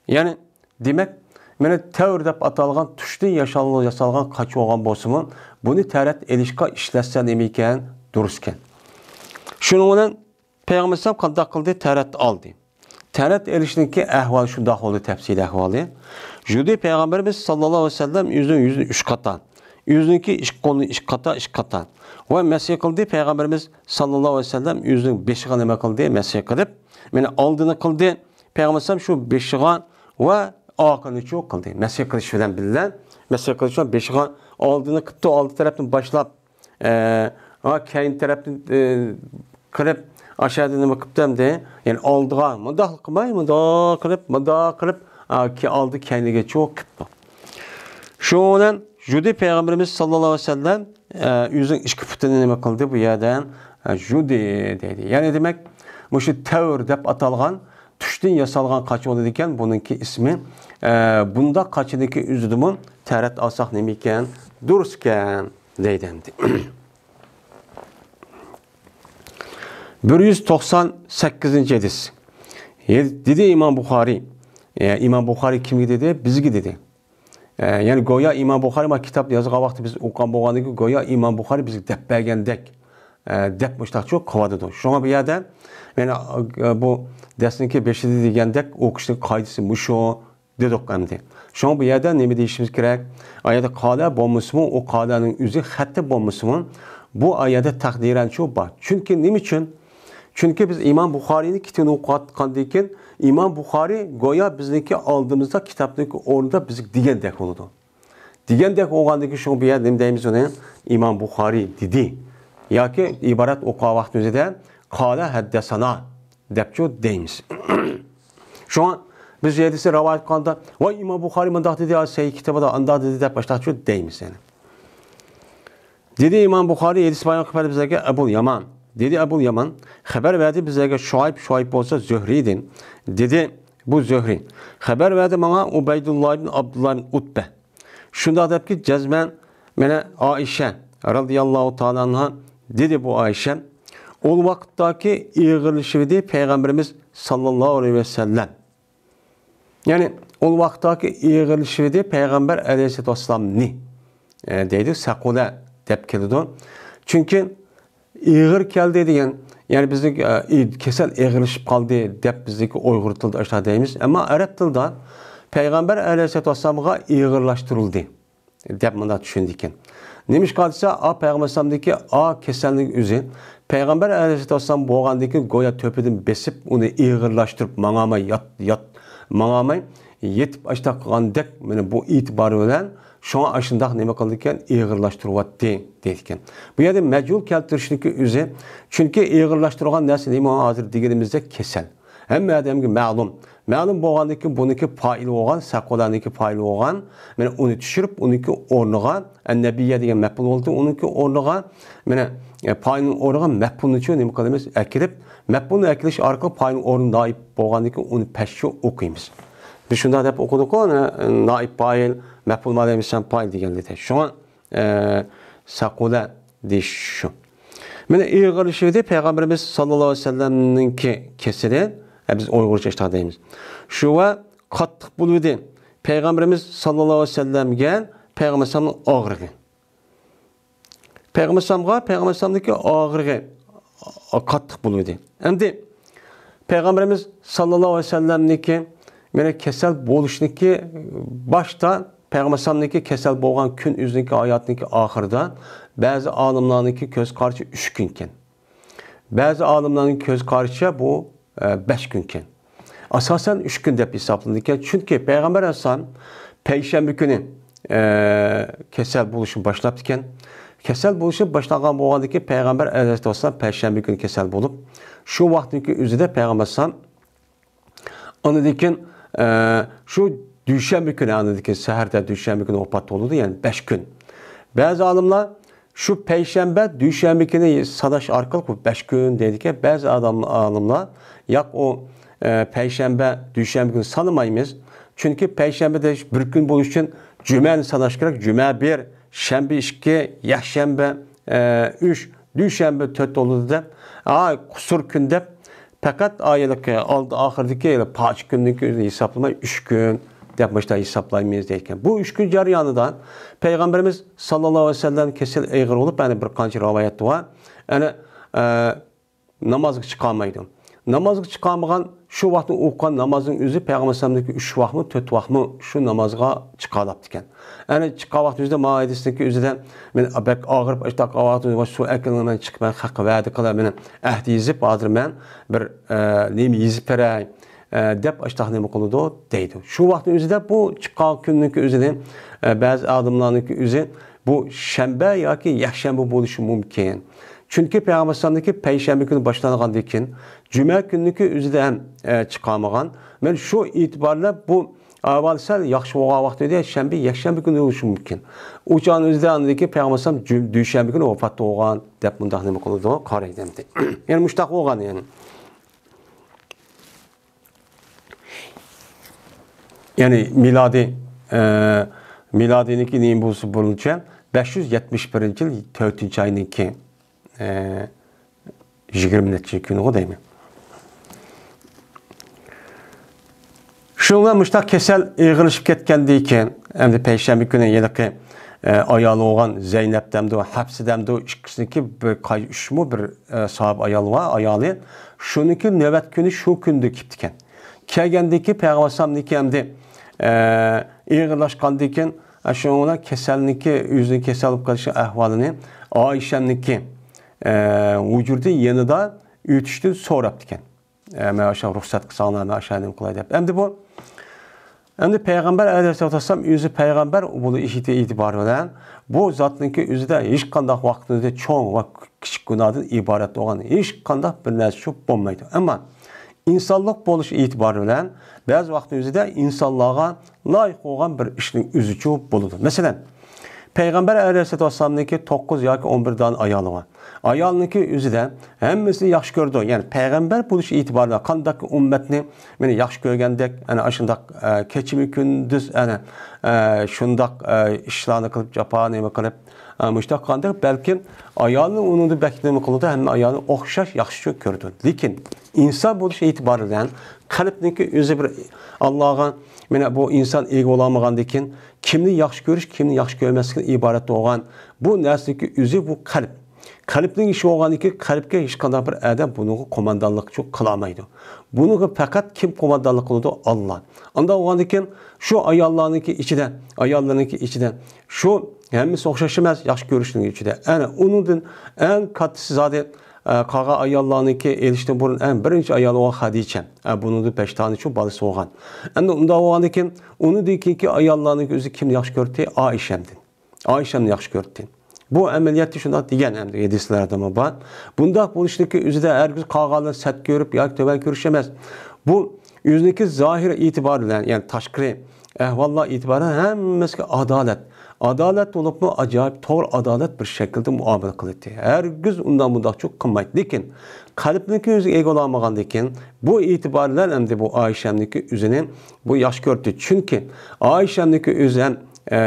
يەنى، دېمەك، مانا تەۋر دەپ ئاتالغان تۇشتىن ياشال-، ياسالغان قاچا بولغان بولسىمۇ، بۇنى تەرەت ئېلىشقا ئىشلەتسە نېمىكەن؟ دۇرۇسكەن. شۇنىڭ بىلەن پەيغەمبەر ئەلەيھىسسالام قانداق قىلدى؟ تەرەت ئالدى. تەرەت ئېلىشنىڭكى ئەھۋالى شۇنداق بولدى، تەپسىلىي ئەھۋالى. جۈدى پەيغەمبىرىمىز ساللاللاھۇ ئەلەيھى ۋەسەللەم ئۆزىنىڭ يۈزىنى ئۈچ قاتا، ئۆزىنىڭكى ئىككى قولىنى ئىككى قاتا، ئىككى قاتا ۋە مەسىھ قىلدى. پەيغەمبىرىمىز ساللاللاھۇ ئەلەيھى ۋەسەللەم ئۆزىنىڭ بېشىغا نېمە قىلدى؟ مەسىھ قىلىپ، مانا ئالدىنى قىلدى. پەيغەمبەر ئەلەيھىسسالام شۇ بېشىغا ۋە ئارقىنىچۇ قىلدى. مەسىھ قىلىش بىلەن بىللە، مەسىھ قىلىش بىلەن بېشىغا ئالدىنى قىپتۇ، ئالدى تەرەپتىن باشلاپ، ئە، ھە، كەينى تەرەپتىن، ئە، قىلىپ، ئاشۇ يەردە نېمە قىپتۇ ئەمدى؟ يەنى ئالدىغا مۇنداق قىلماي، مۇنداق قىلىپ، مۇنداق قىلىپ، ئە، كە-، ئالدى كەينىگىچۇ قىپتۇ. شۇنىڭ بىلەن جۈدى پەيغەمبىرىمىز ساللاللاھۇ ئەلەيھى ۋەسەللەم، ئە، ئۆزىنىڭ ئىككى پۇتىنى نېمە قىلدى بۇ يەردە؟ ئە، جۈدى دەيدۇ. يەنى دېمەك، مۇشۇ تەۋر دەپ ئاتالغان تۇشتىن ياسالغان قاچا بولىدىكەن، بۇنىڭكى ئىسمى، ئە، بۇنداق قاچىنىڭكى ئۆزىدىمۇ تەرەت ئالساق نېمىكەن؟ دۇرۇسكەن دەيدۇ ئەمدى. بىر يۈز توقسان سەككىزىنچى ھەدىس. ھە، دېدى ئىمام بۇخارىي. ئە، ئىمام بۇخارىي كىمگە دېدى؟ بىزگە دېدى. ئە، يەنى گويا ئىمام بۇخارىي مانا كىتابنى يازغان ۋاقتى بىز ئوقۇغان بولغاندىن كېيىن گويا ئىمام بۇخارىي بىزگە دەپ بەرگەندەك، ئە، دەپ مۇشتاقچۇ قىلىۋاتىدۇ. شۇڭا بۇ يەردە، يەنى، ئە، بۇ دەرسنىڭكى بېشىدا دېگەندەك ئوقۇشنىڭ قائىدىسى مۇشۇ دېدۇق ئەمدى. شۇڭا بۇ يەردە نېمە دېيىشىمىز كېرەك؟ ئايەتتە قالە بولمىسىمۇ، ئۇ قالەنىڭ ئۆزى خەتتە بولمىسىمۇ، بۇ ئايەتتە تەقدىرەن شۇ بار. چۈنكى نېمە ئۈچۈن؟ چۈنكى بىز ئىمام بۇخارىينىڭ كىتابىنى ئوقۇۋاتقاندىن كېيىن، ئىمام بۇخارىي گويا بىزنىڭكى ئالدىمىزدا كىتابنىڭكى ئورنىدا بىزگە دېگەندەك بولىدۇ. دېگەندەك بولغاندىن كېيىن شۇڭا بۇ يەردە نېمە دەيمىز ئۇنى؟ ئىمام بۇخارىي دېدى. ياكى ئىبارەت ئوقۇغان ۋاقتىمىزدا قالە ھەددەسانا دەپچۇ دەيمىز. شۇڭا بىز ھەدىسنى رىۋايەت قىلغاندا، ۋاي ئىمام بۇخارىي مۇنداق دېدى، سەھىھ كىتابىدا ئانداق دېدى دەپ باشلاقچۇ دەيمىز يەنى. دېدى ئىمام بۇخارىي، ھەدىس بايان قىلىپ بەردى بىزلەرگە ئەبۇل يامان. دېدى ئەبۇل يامان، خەۋەر بەردى بىزلەرگە شۇئايب، شۇئايب بولسا زۆھرىدىن. دېدى بۇ زۆھرى، خەۋەر بەردى ماڭا ئۇبەيدۇللا ئىبن ئابدۇللا ئىبن ئۇتبە. شۇنداق دەپكى جەزمەن، مانا ئائىشە رەزىياللاھۇ تائالا ئەنھا دېدى بۇ ئائىشە، ئۇ ۋاقىتتاكى ئېغىرلىشىۋىدى پەيغەمبىرىمىز ساللاللاھۇ ئەلەيھى ۋەسەللەم. يەنى ئۇ ۋاقىتتاكى ئېغىرلىشىۋىدى پەيغەمبەر ئەلەيھىسسالاتۇ ۋەسسالامنى، ئە، دەيدۇ، سەقۇلە دەپ كېلىدۇ. چۈنكى ئېغىر كەلدى دېگەن، يەنى بىزنىڭ، ئە، كېسەل ئېغىرلىشىپ قالدى دەپ بىزنىڭكى ئۇيغۇر تىلىدا ئاشۇنداق دەيمىز. ئەمما ئەرەب تىلىدا پەيغەمبەر ئەلەيھىسسالاتۇ ۋەسسالامغا ئېغىرلاشتۇرۇلدى دەپ مۇنداق چۈشىنىدىكەن. نېمىشقا دېسە، ئا پەيغەمبەر ئەلەيھىسسالامدىكى ئا كېسەلنىڭ ئۆزى پەيغەمبەر ئەلەيھىسسالاتۇ ۋەسسالام بولغاندىن كېيىن گويا تۆپىدىن بېسىپ، ئۇنى ئېغىرلاشتۇرۇپ ماڭالماي يات-، يات-، ماڭالماي يېتىپ ئاشۇنداق قىلغاندەك، مانا بۇ ئېتىبارى بىلەن شۇڭا ئاشۇنداق نېمە قىلىدىكەن، ئېغىرلاشتۇرۇۋاتتى دەيدىكەن. بۇ يەردە مەجھۇل كەلتۈرۈشنىڭكى ئۆزى، چۈنكى ئېغىرلاشتۇرغان نەرسە نېمە؟ ھازىر دېگىنىمىزدەك كېسەل. ھەممە ئادەمگە مەلۇم. مەلۇم بولغاندىن كېيىن بۇنىڭكى پائىلى بولغان، سەقۇلەنىڭكى پائىلى بولغان، مانا ئۇنى چۈشۈرۈپ، ئۇنىڭكى ئورنىغا، ئەننەبىيە دېگەن مەپئۇل بولدى، ئۇنىڭكى ئورنىغا، مانا، ئە، پائىلنىڭ ئورنىغا مەپئۇلنىچۇ نېمە قىلىمىز؟ ئەكىرىپ، مەپئۇلنى ئەكىرىش ئارقىلىق پائىلنىڭ ئورنى نائىب بولغاندىن كېيىن ئۇنى پەشچۇ ئوقۇيمىز. بىز شۇنداق دەپ ئوقۇدۇققۇ، ئەنە، نائىب پائىل، مەپئۇل مەلۇم ئىسىم پائىل دېگەنلىكتە. شۇڭا، ئە، سەقۇلە دېيىش شۇ. مانا ئېغىرلىشىۋىدى پەيغەمبىرىمىز ساللاللاھۇ ئەلەيھى ۋەسەللەمنىڭكى كېسىلى، ئە، بىز ئۇيغۇرچە ئىشتىها دەيمىز. شۇ ۋە قاتتىق بولۇۋىدى. پەيغەمبىرىمىز ساللاللاھۇ ئەلەيھى ۋەسەللەمگە پەيغەمبەر ئەلەيھىسسالامنىڭ ئاغرىقى. پەيغەمبەر ئەلەيھىسسالامغا پەيغەمبەر ئەلەيھىسسالامنىڭكى ئاغرىقى قاتتىق بولۇۋىدى. ئەمدى پەيغەمبىرىمىز ساللاللاھۇ ئەلەيھى ۋەسەللەمنىڭكى، مانا، كېسەل بولۇشنىكى باشتا، پەيغەمبەر ئەلەيھىسسالامنىڭكى كېسەل بولغان كۈن ئۆزىنىڭكى ھاياتىنىڭكى ئاخىرىدا، بەزى ئالىملارنىڭكى كۆز قارىشى ئۈچ كۈنكەن. بەزى ئالىملارنىڭ كۆز قارىشىچە بۇ، ئە، بەش كۈنكەن. ئاساسەن ئۈچ كۈن دەپ ھېسابلىنىدىكەن. چۈنكى پەيغەمبەر ئەلەيھىسسالام پەيشەنبە كۈنى، ئە، كېسەل بولۇشنى باشلاپتىكەن. كېسەل بولۇشى باشلانغان بولغاندىن كېيىن پەيغەمبەر ئەلەيھىسسالام پەيشەنبە كۈنى كېسەل بولۇپ، شۇ ۋاقىتتىكى ئۆزىدە پەيغەمبەر ئەلەيھىسسالام ئاندىن كېيىن، ئە، شۇ دۈشەنبە كۈنى، ئاندىن كېيىن سەھەردە دۈشەنبە كۈنى ۋاپات بولىدۇ، يەنى بەش كۈن. بەزى ئالىملار شۇ پەيشەنبە، دۈشەنبە كۈنى ساناش ئارقىلىق بۇ بەش كۈن دەيدىكەن. بەزى ئادەم، ئالىملار، ياق، ئۇ، ئە، پەيشەنبە، دۈشەنبە كۈنى سانىمايمىز. چۈنكى پەيشەنبە دېيىش بىر كۈن بولۇش ئۈچۈن جۈمەنى ساناش كېرەك. جۈمە بىر، شەنبە ئىككى، يەكشەنبە، ئە، ئۈچ، دۈشەنبە تۆت بولىدۇ دەپ، ئا، قۇسۇر كۈن دەپ، پەقەت ئايلىقى ئالدى ئاخىردىكى پاچ كۈننىڭكى ئۆزىنى ھېسابلىماي، ئۈچ كۈن دەپ مۇشۇنداق ھېسابلايمىز دەيدىكەن. بۇ ئۈچ كۈن جەريانىدا پەيغەمبىرىمىز ساللاللاھۇ ئەلەيھى ۋەسەللەم كېسەل ئېغىر بولۇپ، يەنە بىر قانچە رىۋايەت بار. يەنە، ئە، نامازغا چىقالمايدۇ. نامازغا چىقالمىغان، شۇ ۋاقىتتا ئوقۇغان نامازنىڭ ئۆزى پەيغەمبەر ئەلەيھىسسالامنىڭكى ئۈچ ۋاقمۇ، تۆت ۋاقمۇ شۇ نامازغا چىقالاپتىكەن. يەنى چىققان ۋاقىتتا ئۆزىدە، ما ھەدىسنىڭكى ئۆزىدە، مەن بەك ئاغرىپ، ئاشتاق ۋاقىتتا سۇ ئەكىلىڭ، مەن چىقىپ، مەن خەققە ۋەدە قىلىپ، مېنى ئەھدى يېزىپ، ھازىر مەن بىر، ئە، نېمە يېزىپ بېرەي، ئە، دەپ ئاشتاق نېمە قىلىدۇ دەيدۇ. شۇ ۋاقىتنىڭ ئۆزىدە بۇ چىققان كۈننىڭكى ئۆزىنى، ئە، بەزى ئادەملەرنىڭكى ئۆزى بۇ شەنبە ياكى يەكشەنبە بولۇشى مۇمكىن. چۈنكى پەيغەمبەر ئەلەيھىسسالامنىڭكى پەيشەنبە كۈنى باشلانغاندىن كېيىن، جۈمە كۈننىڭكى ئۆزىدە ھەم، ئە، چىقالمىغان. مەن شۇ ئېتىبارلىق بۇ ئەھۋال سەل ياخشى بولغان ۋاقتى ئىدى، شەنبە، يەكشەنبە كۈنى بولۇشى مۇمكىن. ئۇ چاغنىڭ ئۆزىدە ئاندىن كېيىن پەيغەمبەر ئەلەيھىسسالام جۈم-، دۈشەنبە كۈنى ۋاپات بولغان دەپ مۇنداق نېمە قىلىدۇ، قارايدۇ ئەمدى. يەنى مۇشتاق بولغان يەنى. يەنى مىلادىي، ئە، مىلادىينىڭكى نېمە بولسا بويىچە بەش يۈز يەتمىش بىرىنچى يىل تۆتىنچى ئاينىڭكى، ئە، يىگىرمە نەچچە كۈنىغۇ دەيمەن. شۇنىڭ بىلەن مۇشۇنداق كېسەل ئېغىرلىشىپ كەتكەندىن كېيىن، ئەمدى پەيشەنبە كۈنى ھېلىقى، ئە، ئايالى بولغان زەينەپ دەمدۇ، ھەپسە دەمدۇ، ئىككىسىنىڭكى بىر قاي-، ئۈچمۇ بىر، ئە، ساھابە ئايال بار، ئايالى. شۇنىڭكى نۆۋەت كۈنى شۇ كۈندە كېلىپتىكەن. كەلگەندىن كېيىن پەيغەمبەر ئەلەيھىسسالامنىڭكى ئەمدى، ئە، ئېغىرلاشقاندىن كېيىن، ئە، شۇنىڭ بىلەن كېسەلنىڭكى، ئۆزىنىڭ كېسەل بولۇپ قېلىش ئەھۋالىنى ئائىشەمنىڭكى، ئە، ھۇجرىدىن يېنىدا ئۆتۈشتىن سوراپتىكەن. ئە، مەن ئاشۇ رۇخسەت قىلساڭلار، مەن ئاشۇ نېمە قىلاي دەپ. ئەمدى بۇ، ئەمدى پەيغەمبەر ئەلەيھىسسالاتۇ ۋەسسالام ئۆزى پەيغەمبەر بولۇش ئېتىبارى بىلەن بۇ زاتنىڭكى ئۆزىدە ھېچقانداق ۋاقىتنىڭ ئۆزىدە چوڭ ۋە كىچىك گۇناھدىن ئىبارەت بولغان ھېچقانداق بىر نەرسە چۈشۈپ بولمايدۇ. ئەمما ئىنسانلىق بولۇش ئېتىبارى بىلەن بەزى ۋاقىتنىڭ ئۆزىدە ئىنسانلارغا لايىق بولغان بىر ئىشنىڭ ئۆزىچۇ بولىدۇ. مەسىلەن، پەيغەمبەر ئەلەيھىسسالاتۇ ۋەسسالامنىڭكى توققۇز ياكى ئون بىر دانە ئايالى بار. ئايالنىڭكى ئۆزىدە ھەممىسىنى ياخشى كۆرىدۇ. يەنى پەيغەمبەر بولۇش ئېتىبارى بىلەن قانداقكى ئۈممەتنى مېنى ياخشى كۆرگەندەك، ئەنە ئاشۇنداق، ئە، كېچىمۇ كۈندۈز، ئەنە، ئە، شۇنداق، ئە، ئىشلارنى قىلىپ، جاپا نېمە قىلىپ، ئە، مۇشۇنداق قىلغاندەك، بەلكىم ئايالىنى ئۇنىڭدىن بەك نېمە قىلىدۇ، ھەممە ئايالنى ئوخشاش ياخشى كۆرىدۇ. لېكىن ئىنسان بولۇش ئېتىبارى بىلەن قەلبنىڭكى ئۆزى بىر ئاللاغا، مانا بۇ ئىنسان ئىگە بولالمىغاندىن كېيىن، كىمنى ياخشى كۆرۈش، كىمنى ياخشى كۆرمەسلىكتىن ئىبارەت بولغان بۇ نەرسىنىڭكى ئۆزى بۇ قەلب. قەلبنىڭ ئىشى بولغاندىن كېيىن، قەلبكە ھېچقانداق بىر ئادەم بۇنىڭغا قوماندانلىقچۇ قىلالمايدۇ. بۇنىڭغا پەقەت كىم قوماندانلىق قىلىدۇ؟ ئاللا. ئانداق بولغاندىن كېيىن، شۇ ئاياللارنىڭكى ئىچىدە، ئاياللىرىنىڭكى ئىچىدە، شۇ ھەممىسى ئوخشاش ئەمەس، ياخشى كۆرۈشنىڭ ئىچىدە. ئەنە ئۇنىڭدىن ئەڭ كاتتىسى زادى، ئە، قالغان ئاياللارنىڭكى ئېلىشتىن بۇرۇن ئەڭ بىرىنچى ئايالى بولغان خەدىچە. ئە، بۇنىڭدا بەش دانىچۇ بالىسى بولغان. ئەمدى ئۇنداق بولغاندىن كېيىن، ئۇنىڭدىن كېيىنكى ئاياللارنىڭكى ئۆزى كىمنى ياخشى كۆردى؟ ئائىشەمدىن. ئائىشەمنى ياخشى كۆردى. بۇ ئەمەلىيەتتە شۇنداق دېگەن ئەمدى ھەدىسلەردىمۇ بار. بۇنداق بولۇشنىڭكى ئۆزىدە ھەرگىز قالغانلارنى سەت كۆرۈپ ياكى تۆۋەن كۆرۈش ئەمەس. بۇ ئۆزىنىڭكى زاھىر ئېتىبارى بىلەن، يەنى تاشقىرى ئەھۋاللار ئېتىبارى بىلەن ھەممىسىگە ئادالەت. ئادالەت بولۇپمۇ ئاجايىپ توغرا ئادالەت بىر شەكىلدە مۇئامىلە قىلاتتى. ھەرگىز ئۇنداق مۇنداقچۇ قىلمايتتى. لېكىن قەلبنىڭكى ئۆزىگە ئىگە بولالمىغاندىكىن، بۇ ئېتىبار بىلەن ئەمدى بۇ ئائىشەمنىڭكى ئۆزىنى بۇ ياخشى كۆرەتتى. چۈنكى ئائىشەمنىڭكى ئۆزى ھەم، ئە،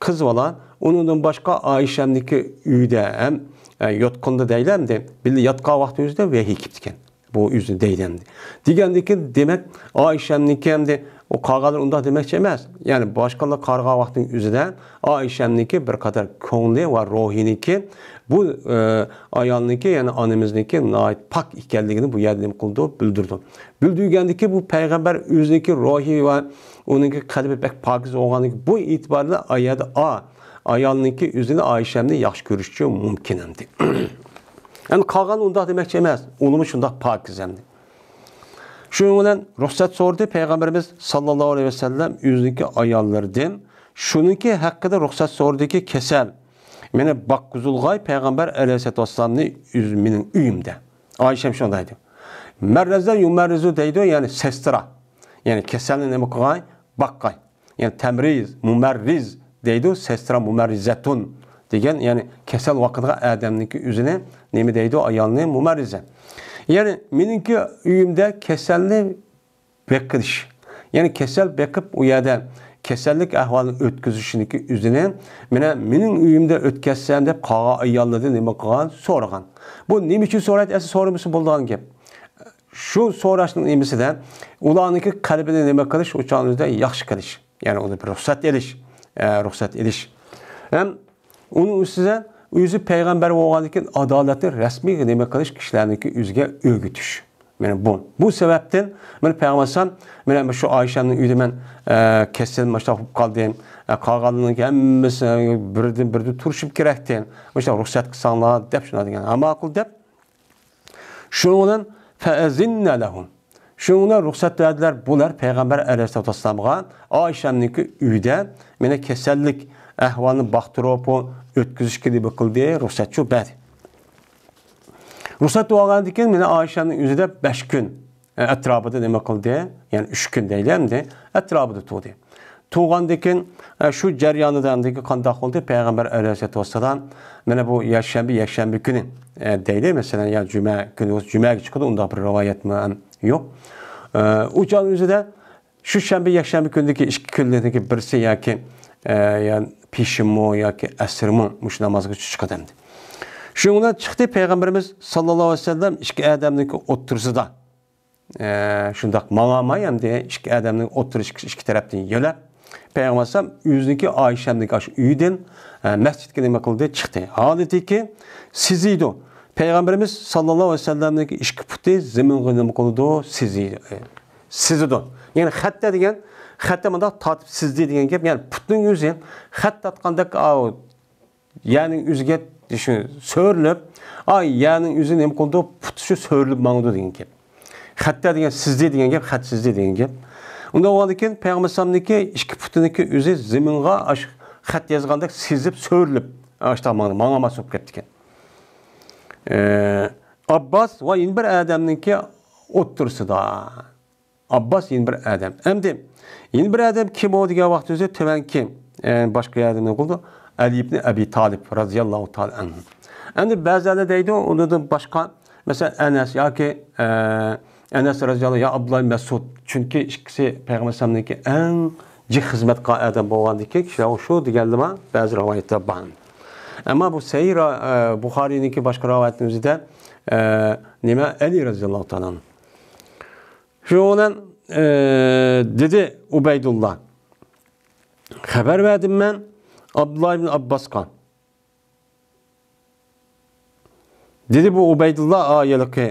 قىز بالا، ئۇنىڭدىن باشقا ئائىشەمنىڭكى ئۆيدە ھەم، ئە، يوتقۇندا دەيلى ئەمدى، بىللە ياتقان ۋاقتى ئۆزىدە ۋەھىي كېلىپتىكەن. بۇ ئۆزى دەيدۇ ئەمدى. دېگەندىكىن، دېمەك، ئائىشەمنىڭكى ئەمدى، ئۇ قالغانلار ئۇنداق دېمەكچى ئەمەس. يەنى باشقىلار قارىغان ۋاقىتنىڭ ئۆزىدە ئائىشەمنىڭكى بىر قەدەر كۆڭلى ۋە روھىنىڭكى بۇ، ئە، ئايالنىڭكى، يەنى ئانىمىزنىڭكى ناھايىتى پاك ئىكەنلىكىنى بۇ يەردە نېمە قىلىدۇ؟ بىلدۈرىدۇ. بىلدۈرگەندىكى بۇ پەيغەمبەر ئۆزىنىڭكى روھى ۋە ئۇنىڭكى قەلبى بەك پاكىز بولغانلىكى بۇ ئېتىبار بىلەن ئايەدە ئا، ئايالنىڭكى ئۆزىنى ئائىشەمنى ياخشى كۆرۈشى مۇمكىن ئەمدى. ئەمدى قالغان ئۇنداق دېمەكچى ئەمەس. ئۇلىمۇ شۇنداق پاكىز ئەمدى. شۇنىڭ بىلەن رۇخسەت سورىدى پەيغەمبىرىمىز ساللاللاھۇ ئەلەيھى ۋەسەللەم ئۆزىنىڭكى ئاياللىرىدىن. شۇنىڭكى ھەققىدە رۇخسەت سورىدىكى كېسەل. مېنى باققۇزۇلغاي پەيغەمبەر ئەلەيھىسسالاتۇ ۋەسسالامنى ئۆز مېنىڭ ئۆيۈمدە. ئائىشەم شۇنداق دەيدۇ. مەررەزە يۇمەررىزۇ دەيدۇ، يەنى سېسترا. يەنى كېسەلنى نېمە قىلغاي؟ باققاي. يەنى تەمرىز، مۇمەررىز دەيدۇ، سېسترا مۇمەررىزەتۇن دېگەن، يەنى كېسەل ۋاقىدىغا ئادەمنىڭكى ئۆزىنى نېمە دەيدۇ، ئايالنى مۇمەررىزە. يەنى مېنىڭكى ئۆيۈمدە كېسەلنى بېقىش. يەنى كېسەل بېقىپ، ئۇ يەردە كېسەللىك ئەھۋالىنى ئۆتكۈزۈشنىڭكى ئۆزىنى مانا مېنىڭ ئۆيۈمدە ئۆتكۈزسەم دەپ قالغان ئاياللاردىن نېمە قىلغان؟ سورىغان. بۇ نېمە ئۈچۈن سورايدۇ؟ ئەسلى سورىمىسا بولىدىغان گەپ. شۇ سوراشنىڭ نېمىسىدە ئۇلارنىڭكى قەلبىنى نېمە قىلىش، ئۇ چاغنىڭ ئۆزىدە ياخشى قىلىش. يەنى ئۇنى بىر رۇخسەت ئېلىش، ئە، رۇخسەت ئېلىش. ھەم ئۇنىڭ ئۈستىدە ئۆزى پەيغەمبەر بولغاندىن كېيىن ئادالەتنى رەسمىي نېمە قىلىش، كىشىلەرنىڭكى ئۆزىگە ئۆگىتىش. مانا بۇ. بۇ سەۋەبتىن مانا پەيغەمبەر ئەلەيھىسسالام، مانا شۇ ئائىشەمنىڭ ئۆيىدە مەن، ئە، كېسەل مۇشۇنداق بولۇپ قالدىم. ئە، قالغانلىرىنىڭكى ھەممىسى بىردىن بىردىن تۇرۇشۇم كېرەكتى. مۇشۇنداق رۇخسەت قىلساڭلار دەپ شۇنداق دېگەن. ھە، ماقۇل دەپ شۇنىڭ بىلەن فەئەزىننە لەھۇم. شۇنىڭ بىلەن رۇخسەت بەردىلەر بۇلار پەيغەمبەر ئەلەيھىسسالاتۇ ۋەسسالامغا ئائىشەمنىڭكى ئۆيىدە مانا كېسەللىك ئەھۋالىنى باقتۇرۇپ، ئۇ ئۆتكۈزۈشكە نېمە قىلدى، رۇخسەتچۇ بەردى. رۇخسەت بولغاندىن كېيىن مانا ئائىشەمنىڭ ئۆزىدە بەش كۈن، ئە، ئەتراپىدا نېمە قىلدى؟ يەنى ئۈچ كۈن دەيلى ئەمدى، ئەتراپىدا تۇردى. تۇرغاندىن كېيىن، ئە، شۇ جەريانىدا ئەمدى قانداق بولدى؟ پەيغەمبەر ئەلەيھىسسالاتۇ ۋەسسالام مانا بۇ يەكشەنبە، يەكشەنبە كۈنى، ئە، دەيلى، مەسىلەن، يا جۈمە كۈنى بولسا جۈمەگە چىقىدۇ، ئۇنداق بىر رىۋايەتمۇ ھەم يوق. ئە، ئۇ چاغنىڭ ئۆزىدە شۇ شەنبە، يەكشەنبە كۈنىدىكى ئىككى كۈنلۈكنىڭكى بىرسى ياكى، ئە، يا پېشىنمۇ ياكى ئەسىرمۇ مۇشۇ نامازغا چىقىدۇ ئەمدى. شۇنىڭ بىلەن چىقتى پەيغەمبىرىمىز ساللاللاھۇ ئەلەيھى ۋەسەللەم ئىككى ئادەمنىڭكى ئوتتۇرىسىدا. ئە، شۇنداق ماڭالماي ئەمدى ئىككى ئادەمنىڭ ئوتتۇرىسى ئىككى، ئىككى تەرەپتىن يۆلەپ، پەيغەمبەر ئەلەيھىسسالام ئۆزىنىڭكى ئائىشەمنىڭكى ئاشۇ ئۆيىدىن، ئە، مەسچىتكە نېمە قىلدى؟ چىقتى. ھالىتىكى سىزىيدۇ. پەيغەمبىرىمىز ساللاللاھۇ ئەلەيھى ۋەسەللەمنىڭكى ئىككى پۇتى زېمىنغا نېمە قىلىدۇ؟ سىزىيدۇ. سىزىدۇ. يەنى خەتتە دېگەن، خەتتە مۇنداق تارتىپ سىزدى دېگەن گەپ، يەنى پۇتنىڭ ئۆزى خەت تارتقاندەك، ئاۋۇ يەرنىڭ ئۆزىگە شۇ سۆرىلىپ، ئا، يەرنىڭ ئۆزى نېمە قىلىدۇ؟ پۇتى شۇ سۆرىلىپ ماڭىدۇ دېگەن گەپ. خەتتە دېگەن، سىزدى دېگەن گەپ، خەت سىزدى دېگەن گەپ. ئۇنداق بولغاندىن كېيىن پەيغەمبەر ئەلەيھىسسالامنىڭكى ئىككى پۇتىنىڭكى ئۆزى زېمىنغا ئاش-، خەت يازغاندەك سىزىپ، سۆرىلىپ، ئاشتاق ماڭدى، ماڭالماس بولۇپ كەتتىكەن. ئە، ئابباس ۋە يەنە بىر ئادەمنىڭكى ئوتتۇرىسىدا. ئابباس يەنە بىر ئادەم. ئەمدى يەنە بىر ئادەم كىم ئۇ دېگەن ۋاقتىمىزدا تۆۋەنكى، ئە، باشقا ئادەمنى قىلدى. ئەلى ئىبنى ئەبى تالىپ رازىياللاھۇ تائالا ئەنھۇ. ئەمدى بەزىلەر دەيدۇ، ئۇنىڭدىن باشقا، مەسىلەن، ئەنەس ياكى، ئە، ئەنەس رازىياللاھۇ، يا ئابدۇللا ئىبن مەسئۇد. چۈنكى ئىككىسى پەيغەمبەر ئەلەيھىسسالامنىڭكى ئەڭ جىق خىزمەتكار ئادەم بولغاندىكىن كىشىلەر شۇ دېگەنلىمۇ بەزى رىۋايەتلەر بار. ئەمما بۇ سەھىھ را-، ئە، بۇخارىينىڭكى باشقا رىۋايەتنىڭ ئۆزىدە، ئە، نېمە، ئەلى رازىياللاھۇ تائالا ئەنھۇ. شۇنىڭ بىلەن، ئە، دېدى ئۇبەيدۇللا، خەۋەر بەردىم مەن ئابدۇللا ئىبن ئابباسقا. دېدى بۇ ئۇبەيدۇللا، ئا، ھېلىقى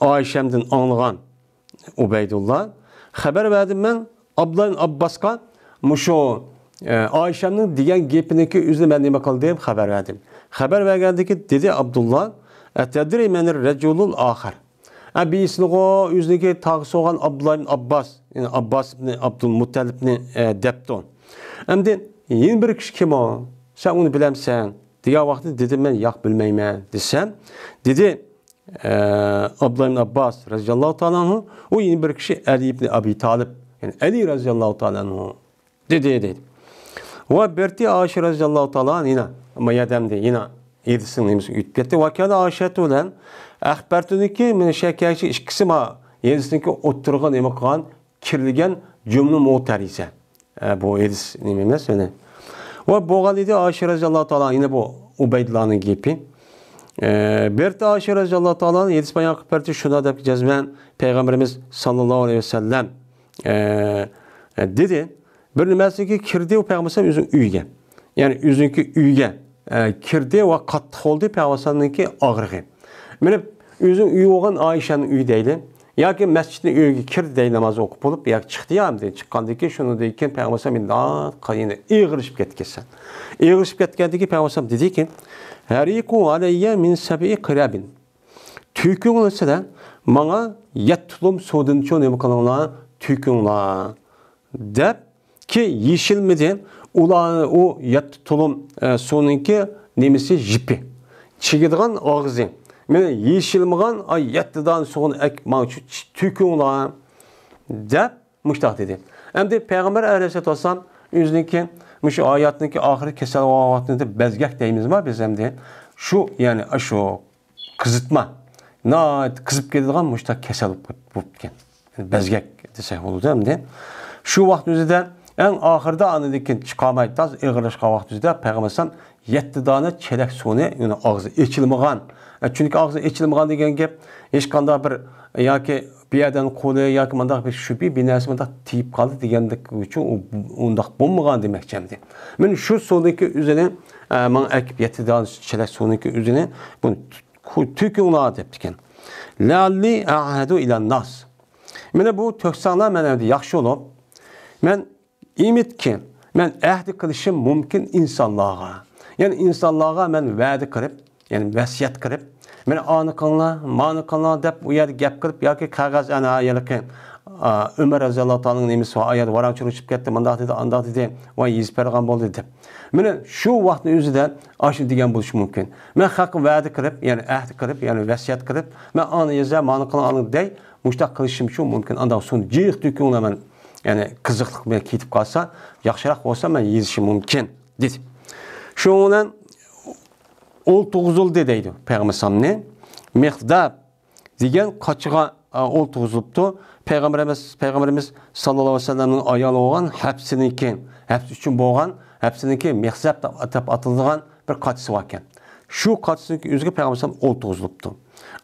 ئائىشەمدىن ئاڭلىغان ئۇبەيدۇللا. خەۋەر بەردىم مەن ئابدۇللا ئىبن ئابباسقا، مۇشۇ، ئە، ئائىشەمنىڭ دېگەن گېپىنىڭكى ئۆزىنى مەن نېمە قىلدىم؟ خەۋەر بەردىم. خەۋەر بەرگەندىكى دېدى ئابدۇللا، ئەتەدرى مەنىر رەجۇلۇل ئاخەر. ئە، بىرسىنىغۇ ئۆزىنىڭكى تاغىسى بولغان ئابدۇللا ئىبن ئابباس، يەنى ئابباس ئىبن ئابدۇلمۇتتەلىپنى، ئە، دەپتۇ. ئەمدى يەنە بىر كىشى كىم ئۇ؟ سەن ئۇنى بىلەمسەن؟ دېگەن ۋاقىتتا دېدىم مەن، ياق، بىلمەيمەن، دېسەم، دېدى، ئە، ئابدۇللا ئىبن ئابباس رەزىياللاھۇ تائالا ئەنھۇ، ئۇ يەنە بىر كىشى ئەلى ئىبن ئەبى تالىب، يەنى ئەلى رەزىياللاھۇ تائالا ئەنھۇ دېدى، دەيدۇ. ۋە بىرتى ئائىشە رەزىياللاھۇ تائالا ئەنھا يەنە ما يەردە يەنە ھەدىسنىڭ نېمىسى ئۆتۈپ كەتتى. ۋە كانە ئائىشەتۇ بىلەن ئەخبەرتۇنىكى مېنى شەككەكچى ئىككىسى ما ھەدىسنىڭكى ئوتتۇرىغا نېمە قىلغان، كىرلىگەن جۈملە مۇتەرىسە. ئە، بۇ ھەدىس نېمە ئەمەس، يەنى. ۋە بولغان ئىدى ئائىشە رەزىياللاھۇ تائالا، يەنە بۇ ئۇبەيدۇللانىڭ گېپى. ئە، بىرتى ئائىشە رەزىياللاھۇ تائالا ھەدىس بايان قىلىپ بەردى، شۇنداق دەپ جەزمەن پەيغەمبىرىمىز ساللاللاھۇ ئەلەيھى ۋەسەللەم، ئە، ئە، دېدى. بىر نېمىسىگە كىردى ئۇ پەيغەمبەر ئۆزىنىڭ ئۆيىگە. يەنى ئۆزىنىڭكى ئۆيىگە، ئە، كىردى ۋە قاتتىق بولدى پەيغەمبەرنىڭكى ئاغرىقى. مېنى ئۆزىنىڭ ئۆيى بولغان ئائىشەنىڭ ئۆيى دەيلى. ياكى مەسچىتنىڭ ئۆيىگە كىردى دەيلى ناماز ئوقۇپ بولۇپ، ياكى چىقتى يا ئەمدى. چىققاندىن كېيىن شۇنىڭدىن كېيىن پەيغەمبەر ئەلەيھىسسالام مۇنداق قىلىپ ئېغىرلىشىپ كەتكەنسەن. ئېغىرلىشىپ كەتكەندىن كېيىن پەيغەمبەر ئەلەيھىسسالام دېدىكى، ھەرىقۇ ئەلەييە مىن سەبئى قىرابىن. تۆكۈڭلار سىلەر، ماڭا يەتتە تۇلۇم سۇدىنچۇ نېمە قىلىڭلار، تۆكۈڭلار، دەپ كى يېشىلمىدى. ئۇلار ئۇ يەتتە تۇلۇم، ئە، سۇنىڭكى نېمىسى، يىپى، چىگىدىغان ئاغزى. مېنى يېشىلمىغان ئاي يەتتە دانە سۇغىنى ئەكىپ ماڭا چۈ-، چۈ-، تۆكۈڭلار، دەپ مۇشتاق دېدى. ئەمدى پەيغەمبەر ئەلەيھىسسالاتۇ ۋەسسالام ئۆزىنىڭكى مۇشۇ ھاياتىنىڭكى ئاخىرى كېسەل بولغان ۋاقتىدا بەزگەك دەيمىزما بىز ئەمدى؟ شۇ، يەنى ئاشۇ قىزىتما، ناھايىتى قىزىپ كېتىدىغان مۇشتاق كېسەل بولۇپ، بولۇپتىكەن. بەزگەك دېسەك بولىدۇ ئەمدى. شۇ ۋاقىت ئۆزىدە ئەڭ ئاخىرىدا ئاندىن كېيىن چىقالماي، تاز ئېغىرلاشقان ۋاقىت ئۆزىدە پەيغەمبەر ئەلەيھىسسالام يەتتە دانە چېلەك سۇنى، يەنى ئاغزى ئېچىلمىغان. ئە، چۈنكى ئاغزى ئېچىلمىغان دېگەن گەپ، ھېچقانداق بىر ياكى بىر يەردىن قولى ياكى مۇنداق بىر شۈبھە، بىر نەرسە مۇنداق تېگىپ قالدى دېگەندەك ئۈچۈن ئۇ، ئۇنداق بولمىغان دېمەكچى ئەمدى. مانا شۇ سۇنىڭكى ئۆزىنى، ئە، ماڭا ئەكىپ يەتتە دانە چېلەك سۇنىڭكى ئۆزىنى بۇنى تۆكۈڭلار دەپتىكەن. لەئەللى ئەئەھدۇ ئىلەنناس. مانا بۇ تۆكسەڭلار مەن ئەمدى ياخشى بولۇپ، مەن ئۈمىدكى، مەن ئەھدى قىلىشىم مۇمكىن ئىنسانلارغا. يەنى ئىنسانلارغا مەن ۋەدە قىلىپ، يەنى ۋەسىيەت قىلىپ، مانا ئانى قىلىڭلار، مانى قىلىڭلار دەپ ئۇ يەردە گەپ قىلىپ ياكى قەغەز ئەنە ھېلىقى، ئا، ئۆمەر رەزىياللاھۇ تائالانىڭ نېمىسى بار، ئايال ۋاراڭ-چۇرۇڭ چىقىپ كەتتى، مۇنداق دېدى، ئانداق دېدى، ۋاي يېزىپ بەرگەن بولدى دەپ. مانا شۇ ۋاقىتنىڭ ئۆزىدە ئاشۇ دېگەن بولۇشى مۇمكىن. مەن خەلققە ۋەدە قىلىپ، يەنى ئەھدى قىلىپ، يەنى ۋەسىيەت قىلىپ، مەن ئانى يېزە، مانى قىلىڭ، ئانى دەي، مۇشتاق قىلىشىمچۇ مۇمكىن. ئانداق سۇنى جىق تۆكۈڭلار، مەن، يەنى قىزىقلىق بىلەن كېتىپ قالسا، ياخشىراق بولسا مەن يېزىشىم مۇمكىن، دېدى. شۇنىڭ بىلەن ئولتۇرغۇزۇلدى دەيدۇ پەيغەمبەر ئەلەيھىسسالامنى. مىقداد دېگەن قاچىغا، ئا، ئولتۇرغۇزۇلۇپتۇ. پەيغەمبىرىمىز، پەيغەمبىرىمىز ساللاللاھۇ ئەلەيھى ۋەسەللەمنىڭ ئايالى بولغان ھەپسىنىڭكى، ھەپسە ئۈچۈن بولغان، ھەپسىنىڭكى مىخزەب دەپ ئاتىلىدىغان بىر قاچىسى باركەن. شۇ قاچىسىنىڭكى ئۆزىگە پەيغەمبەر ئەلەيھىسسالام ئولتۇرغۇزۇلۇپتۇ.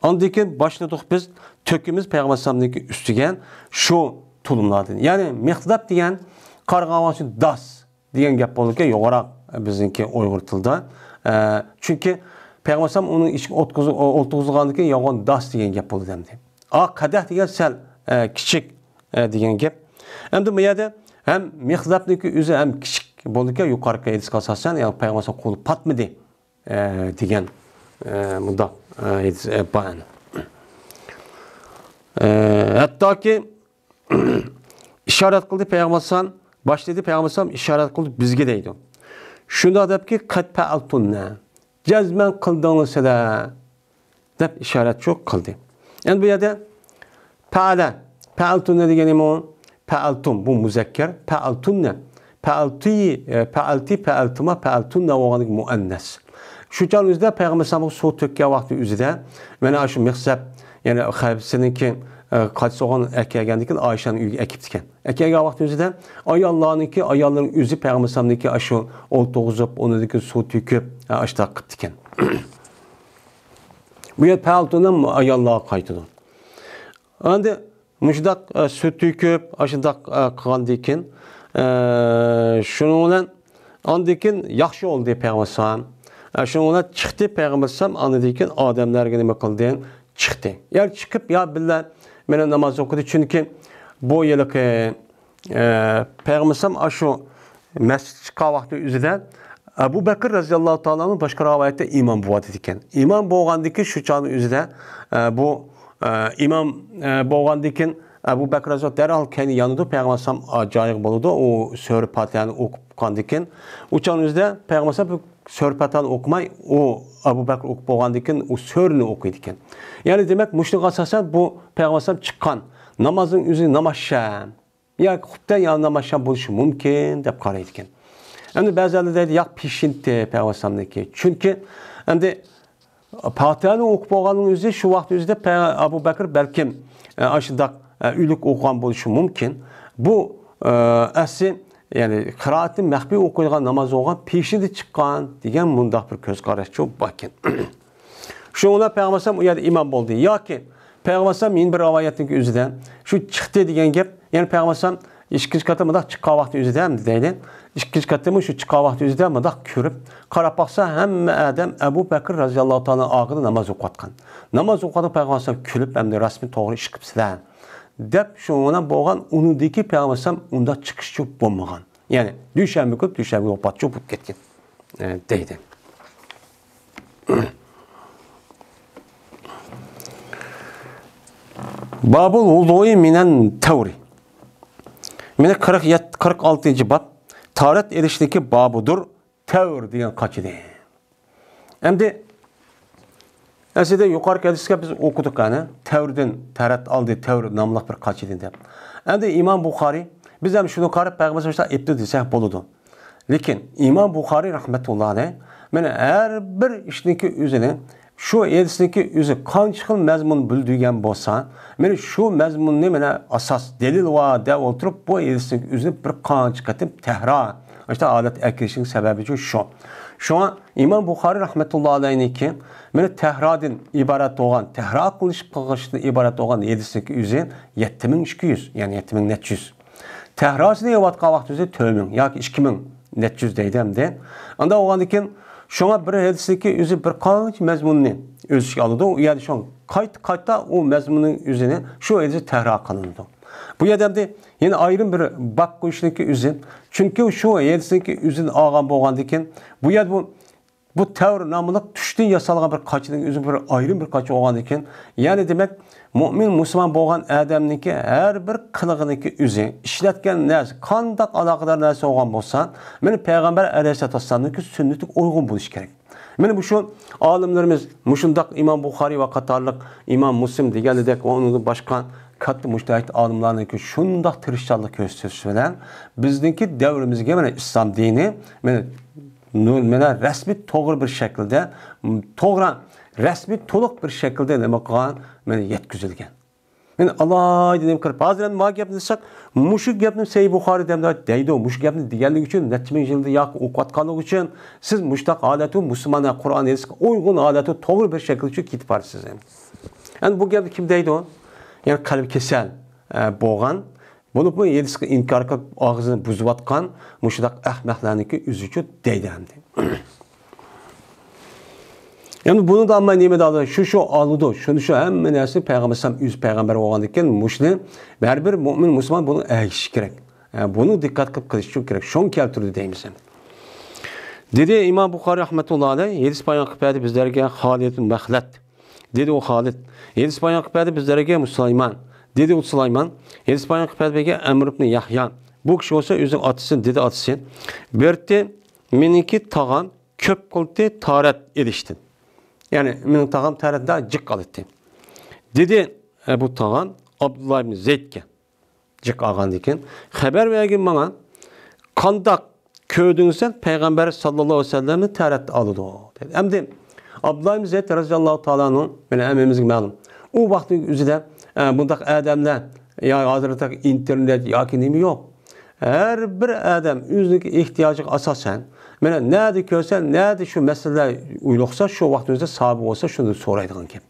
ئاندىن كېيىن باشلىدۇق بىز، تۆكىمىز پەيغەمبەر ئەلەيھىسسالامنىڭكى ئۈستىگە شۇ تۇلۇملاردىن. يەنى مىخزەب دېگەن قارىغان ۋاقىت داس دېگەن گەپ بولىدىكەن، يوغىنىراق بىزنىڭكى ئۇيغۇر تىلىدا. ئە، چۈنكى پەيغەمبەر ئەلەيھىسسالام ئۇنىڭ ئىچىگە ئولتۇرغۇزۇ-، ئولتۇرغۇزغاندىن كېيىن يوغان داس دېگەن گەپ بولىدۇ ئەمدى. ئا، قەدەھ دېگەن سەل، ئە، كىچىك، ئە، دېگەن گەپ. ئەمدى بۇ يەردە ھەم مىخزەبنىڭكى ئۆزى ھەم كىچىك بولىدىكەن، يۇقىرىقى ھەدىسكە ئاساسەن، يەنى پەيغەمبەر ئەلەيھىسسالام قولى پاتمىدى، ئە، دېگەن، ئە، مۇنداق، ئە، ھەدىس، ئە، بار. ئە، ھەتتاكى ئىشارەت قىلدى پەيغەمبەر ئەلەيھىسسالام، باشلىدى پەيغەمبەر ئەلەيھىسسالام ئىشارەت قىلدى بىزگە دەيدۇ. شۇنداق دەپكى، قەد پەئەلتۇننە، جەزمەن قىلدىڭلار سىلەر، دەپ ئىشارەت شۇ قىلدى. ئەمدى بۇ يەردە پەئەلە، پەئەلتۇننە دېگەن نېمە ئۇ؟ پەئەلتۇم، بۇ مۇزەككەر، پەئەلتۇننە. پەئەلتى، ئە، پەئەلتى، پەئەلتىما، پەئەلتۇننە بولغاندىكىن مۇئەننەس. شۇ چاغنىڭ ئۆزىدە پەيغەمبەر ئەلەيھىسسالامغا سۇ تۆككەن ۋاقتى ئۆزىدە، مانا شۇ مىخزەب، يەنى خەبىسىنىڭكى، ئە، قاچىسى بولغان ئەكەلگەندىن كېيىن ئائىشەنىڭ ئۆيىگە ئەكىپتىكەن. ئەكەلگەن ۋاقتى ئۆزىدە ئاياللارنىڭكى، ئاياللىرىنىڭ ئۆزى پەيغەمبەر ئەلەيھىسسالامنىڭكى ئاشۇ ئولتۇرغۇزۇپ، ئۇنىڭدىن كېيىن سۇ تۆكۈپ، ئە، ئاشۇنداق قىپتىكەن. بۇ يەر پەئەلتۇننە ئاياللارغا قايتىدۇ. ئەمدى مۇشۇنداق، ئە، سۇ تۆكۈپ، ئاشۇنداق، ئە، قىلغاندىن كېيىن، ئە، شۇنىڭ بىلەن ئاندىن كېيىن ياخشى بولدى پەيغەمبەر ئەلەيھىسسالام. ئە، شۇنىڭ بىلەن چىقتى پەيغەمبەر ئەلەيھىسسالام، ئاندىن كېيىن ئادەملەرگە نېمە قىلدى؟ چىقتى. يا چىقىپ، يا بىللە مەن ناماز ئوقۇدى. چۈنكى بۇ ھېلىقى ئە، پەيغەمبەر ئەلەيھىسسالام ئاشۇ مەسچىتكە چىققان ۋاقتى ئۆزىدە ئەبۇ بەكىر رەزىياللاھۇ تائالا ئەنھۇ باشقا رىۋايەتتە ئىمام بولۇۋاتىدىكەن. ئىمام بولغاندىكىن شۇ چاغنىڭ ئۆزىدە، ئە، بۇ، ئە، ئىمام، ئە، بولغاندىكىن ئەبۇ بەكىر رەزىياللاھۇ دەرھال كەينى يانىدۇ. پەيغەمبەر ئەلەيھىسسالام، ئا، جايىغا بولىدۇ. ئۇ سۈرە پاتىھەنى ئوقۇپ بولغاندىكىن، ئۇ چاغنىڭ ئۆزىدە پەيغەمبەر ئەلەيھىسسالام بۇ سۆرە پاتىھانى ئوقۇماي، ئۇ ئەبۇ بەكرى ئوقۇپ بولغاندىن كېيىن ئۇ سۆرىنى ئوقۇيدىكەن. يەنى دېمەك، مۇشۇنىڭغا ئاساسەن بۇ پەيغەمبەر ئەلەيھىسسالام چىققان نامازنىڭ ئۆزى نامازشەم ياكى خۇپتەن يا نامازشەم بولۇشى مۇمكىن دەپ قارايدىكەن. ئەمدى بەزىلەر دەيدۇ، ياق، پېشىنتى پەيغەمبەر ئەلەيھىسسالامنىڭكى. چۈنكى ئەمدى پاتىھەنى ئوقۇپ بولغاننىڭ ئۆزى شۇ ۋاقىت ئۆزىدە پە-، ئەبۇ بەكرى بەلكىم، ئە، ئاشۇنداق، ئە، ئۆلۈك ئوقۇغان بولۇشى مۇمكىن. بۇ، ئە، ئەسلى، يەنى قىرائەتنى مەخپىي ئوقۇيدىغان ناماز بولغان، پېشىندە چىققان دېگەن مۇنداق بىر كۆز قاراشچۇ باركەن. شۇڭا پەيغەمبەر ئەلەيھىسسالام ئۇ يەردە ئىمام بولدى. ياكى پەيغەمبەر ئەلەيھىسسالام يەنە بىر رىۋايەتنىڭ ئۆزىدە شۇ چىقتى دېگەن گەپ، يەنى پەيغەمبەر ئەلەيھىسسالام ئىككىنچى قېتىم مۇنداق چىققان ۋاقتى ئۆزىدە دەيدۇ. ئىككىنچى قېتىممۇ شۇ چىققان ۋاقتى ئۆزىدە مۇنداق كۆرۈپ، قاراپ باقسا، ھەممە ئادەم ئەبۇ بەكرى رەزىياللاھۇ تائالا ئالدىدا ناماز ئوقۇۋاتقان. ناماز ئوقۇۋاتقان پەيغەمبەر ئەلەيھىسسالام كۈلۈپ، ئەمدى رەسمىي توغرا ئىش قىپسىلەر دەپ، شۇنىڭ بىلەن بولغان ئۇنىڭدىكى پەيغەمبەر ئەلەيھىسسالام ئۇنداق چىقىشچۇ بولمىغان. يەنى دۈشەنبە كۈنى دۈشەنبە ۋاپاتچۇ بولۇپ كەتكەن، ئە، دەيدۇ. بابۇل ۋۇزۇئى مىنەن تەۋرى. مانا قىرىق يەتتە، قىرىق ئالتىنچى باب، تاھارەت ئېلىشنىڭكى بابىدۇر، تەۋر دېگەن قاچىدى. ئەمدى ئەسلىدە يۇقىرىقى ھەدىسكە بىز ئوقۇدۇق، ئەنە، تەۋردىن تاھارەت ئالدى، تەۋر ناملىق بىر قاچىدى دەپ. ئەمدى ئىمام بۇخارىي، بىز ھەم شۇنى قاراپ پەيغەمبەر ئېيتتى دېسەك بولىدۇ. لېكىن ئىمام بۇخارىي رەھمەتۇللاھى ئەلەيھ، مانا ھەر بىر ئىشنىڭكى ئۆزىنى، شۇ ھەدىسنىڭكى ئۆزى قانچە خىل مەزمۇن بىلدۈرگەن بولسا، مانا شۇ مەزمۇننى مانا ئاساس، دەلىل ۋە دەپ ئولتۇرۇپ، بۇ ھەدىسنىڭكى ئۆزىنى بىر قانچە قېتىم تەھرا، ئاشۇنداق ھالەت ئەكىرىشنىڭ سەۋەبى شۇ. شۇڭا ئىمام بۇخارىي رەھمەتۇللاھى ئەلەيھنىڭكى مانا تەھرادىن ئىبارەت بولغان، تەھرا قىلىشىپ قىلغۇچىدىن ئىبارەت بولغان ھەدىسنىڭكى ئۆزى يەتتە مىڭ ئىككى يۈز، يەنى يەتتە مىڭ نەچچە يۈز. تەھراسىنى يەۋاتقان ۋاقتى ئۆزى تۆت مىڭ ياكى ئىككى مىڭ نەچچە يۈز دەيدۇ ئەمدى. ئانداق بولغاندىكىن، شۇڭا بىر ھەدىسنىڭكى ئۆزى بىر قانچە مەزمۇننى ئۆز ئىچىگە ئالىدۇ. ئۇ يەردە شۇڭا قايتا-قايتا ئۇ مەزمۇننىڭ ئۆزىنى شۇ ھەدىسى تەھرا قىلىنىدۇ. بۇ يەردە ئەمدى يەنە ئايرىم بىر باب قويۇشنىڭكى ئۆزى. چۈنكى شۇ ھەدىسنىڭكى ئۆزىنى ئالغان بولغاندىكىن، بۇ يەردە بۇ بۇ تەۋر ناملىق تۈشتىن ياسالغان بىر قاچىنىڭ ئۆزى بىر ئايرىم بىر قاچا بولغاندىكىن، يەنى دېمەك، مۆمىن مۇسۇلمان بولغان ئادەمنىڭكى ھەر بىر قىلىقىنىڭكى ئۆزى، ئىشلەتكەن نەرسە، قانداق ئالاقىدار نەرسە بولغان بولسا، مانا پەيغەمبەر ئەلەيھىسسالاتۇ ۋەسسالامنىڭكى سۈننىتىگە ئۇيغۇن بولۇشى كېرەك. مانا مۇشۇ ئالىملىرىمىز، مۇشۇنداق ئىمام بۇخارىي ۋە قاتارلىق، ئىمام مۇسلىم دېگەندەك ۋە ئۇنىڭدىن باشقا كاتتا مۇجتەھىد ئالىملارنىڭكى شۇنداق تىرىشچانلىق كۆرسىتىشى بىلەن بىزنىڭكى دەۋرىمىزگە مانا ئىسلام دىنى مانا نۇر، مانا رەسمىي توغرا بىر شەكىلدە، توغرا، رەسمىي تولۇق بىر شەكىلدە نېمە قىلغان، مانا يەتكۈزۈلگەن. مانا ئالاھىدە نېمە قىلىپ، ھازىر ئەمدى ما گەپنى دېسەك، مۇشۇ گەپنى سەھىھ بۇخارىي دەمدە دەيدۇ، مۇشۇ گەپنى دېگەنلىكى ئۈچۈن، نەچچە مىڭ يىلدا ياقى ئوقۇۋاتقانلىقى ئۈچۈن، سىز مۇشۇنداق ھالەتتە مۇسۇلمان قۇرئان ھەدىسكە ئۇيغۇن ھالەتتە توغرا بىر شەكىل ئۈچۈن كېتىپ بارسىز. ئەمدى بۇ گەپنى كىم دەيدۇ؟ يەنى قەلبى كېسەل، ئە، بولغان، بولۇپمۇ ھەدىسكە ئىنكار قىلىپ، ئاغزىنى بۇزۇۋاتقان مۇشۇنداق ئەخمەقلەرنىڭكى ئۆزىچۇ دەيدۇ ئەمدى. ئەمدى بۇنىڭدا ئامما نېمە دەيدۇ؟ شۇ، شۇ ئالىدۇ، شۇنى، شۇ ھەممە نەرسىنى پەيغەمبەر ئەلەيھىسسالام ئۆزى پەيغەمبەر بولغاندىكىن، مۇشۇنى ھەر بىر مۆمىن مۇسۇلمان بۇنى ئەگىشىشى كېرەك. ئە، بۇنى دىققەت قىلىپ قىلىشى كېرەك. شۇنى كەلتۈردى دەيمىز. دېدى ئىمام بۇخارىي رەھمەتۇللاھى ئەلەيھ، ھەدىس بايان قىلىپ بەردى بىزلەرگە خالىد بىن مەخلەت. دېدى ئۇ خالىد. ھەدىس بايان قىلىپ بەردى بىزلەرگە سۇلايمان. دېدى ئۇ سۇلايمان. ھەدىس بايان قىلىپ بەردى بىزگە ئەمر ئىبنى يەھيا. بۇ كىشى بولسا ئۆزىنىڭ ئاتىسى، دېدى ئاتىسى. بېرىتتى مېنىڭكى تاغام كۆپ قىلتى تاھارەت ئېلىشتىن. يەنى مېنىڭ تاغام تاھارەتتە جىق قالاتتى. دېدى، ئە، بۇ تاغام ئابدۇللا ئىبنى زەيدكە. جىق ئالغاندىن كېيىن، خەۋەر بەرگىن ماڭا، قانداق كۆردۈڭ سەن پەيغەمبەر ساللاللاھۇ ئەلەيھى ۋەسەللەمنى تەھارەت ئالىدۇ، دېدى. ئەمدى ئابدۇللا ئىبن زەيد رەزىياللاھۇ تائالا ئەنھۇ، مانا ھەممىمىزگە مەلۇم. ئۇ ۋاقىتنىڭ ئۆزىدە، ئە، بۇنداق ئادەملەر، يا ھازىرقىدەك ئىنتېرنېت ياكى نېمە يوق. ھەر بىر ئادەم ئۆزىنىڭكى ئېھتىياجىغا ئاساسەن، مانا نەدە كۆرسە، نەدە شۇ مەسىلىلەر يولۇقسا، شۇ ۋاقىتنىڭ ئۆزىدە ساھابە بولسا، شۇنى سورايدىغان گەپ.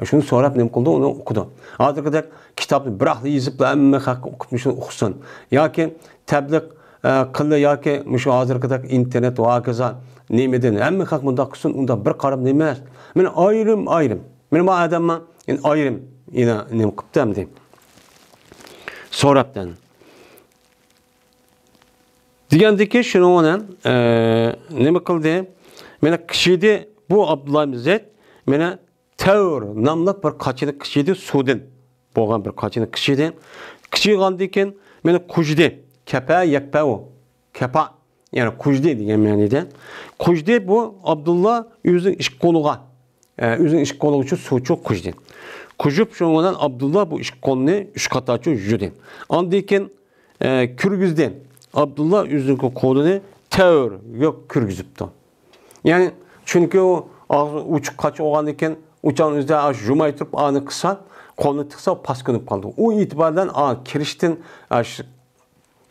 شۇنى سوراپ نېمە قىلىدۇ، ئۇنى ئوقۇيدۇ. ھازىرقىدەك كىتابنى بىراقلا يېزىپلا ھەممە خەققە ئوقۇپ شۇنى ئوقۇسۇن. ياكى تەبلىغ، ئە، قىلدى ياكى مۇشۇ ھازىرقىدەك ئىنتېرنېت ۋە ھاكازا نېمىدىن ھەممە خەق مۇنداق قىلسۇن، ئۇنداق بىر قاراپ نېمە ئەمەس. مانا ئايرىم-ئايرىم. مانا ما ئادەممۇ ئايرىم يەنە نېمە قىپتۇ ئەمدى. سوراپتۇ. دېگەندىكى شۇنىڭ بىلەن، ئە، نېمە قىلدى؟ مانا قىچىدى بۇ ئابدۇللا ئىبن زەيد، مانا تەۋر ناملىق بىر قاچىنى قىچىدى، سۇدىن بولغان بىر قاچىنى قىچىدى. قىچىغاندىن كېيىن مانا قۇژدى. كەپە يەكپە ئۇ. كەپا. يەنى قۇژدى دېگەن مەنىدە. قۇژدى بۇ ئابدۇللا ئۆزىنىڭ ئىككى قولىغا، ئە، ئۆزىنىڭ ئىككى قولىغا شۇ سۇچۇ قۇژدى. قۇژۇپ، شۇنىڭ بىلەن ئابدۇللا بۇ ئىككى قولىنى ئۈچ قاتا چۇ يۇدى. ئاندىن كېيىن، ئە، كىرگۈزدى. ئابدۇللا ئۆزىنىڭ قولىنى تەۋر يوق كىرگۈزۈپتۇ. يەنى، چۈنكى ئۇ ئاغزى ئوچۇق قاچا بولغاندىن كېيىن، ئۇچان ئۆزىدە ئاش يۇماي تۇرۇپ، ئانى قىسا، قولىنى تىقسا، پاسكىنىپ قالىدۇ. ئۇ ئېتىبار بىلەن، ئا، كىرىشتىن، ئاش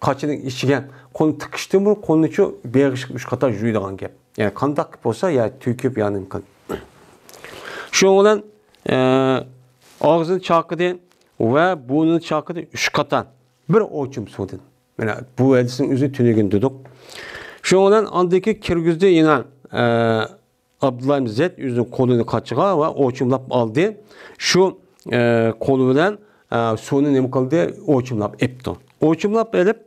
قاچىنىڭ ئىچىگە قولنى تىقىشتىن بۇرۇن قولنىچۇ بېغىشلىق ئۈچ قاتا يۇيىدىغان گەپ. يەنى قانداق بولسا، يا تۆكۈپ، يا نېمە قىلىپ. شۇنىڭ بىلەن، ئە، ئاغزىنى چاقىدى ۋە بۇرنىنى چاقىدى ئۈچ قاتا. بىر ئوچۇم سۇدىن. مانا بۇ ھەدىسنىڭ ئۆزى تۈنۈگۈن دېدۇق. شۇنىڭ بىلەن ئاندىن كېيىن كىرگۈزدى يەنە، ئە، ئابدۇللا ئىبن زەيد ئۆزىنىڭ قولىنى قاچىغا ۋە ئوچۇملاپ ئالدى. شۇ، ئە، قولى بىلەن، ئە، سۇنى نېمە قىلدى؟ ئوچۇملاپ ئېپتۇ. ئوچۇملاپ ئېلىپ،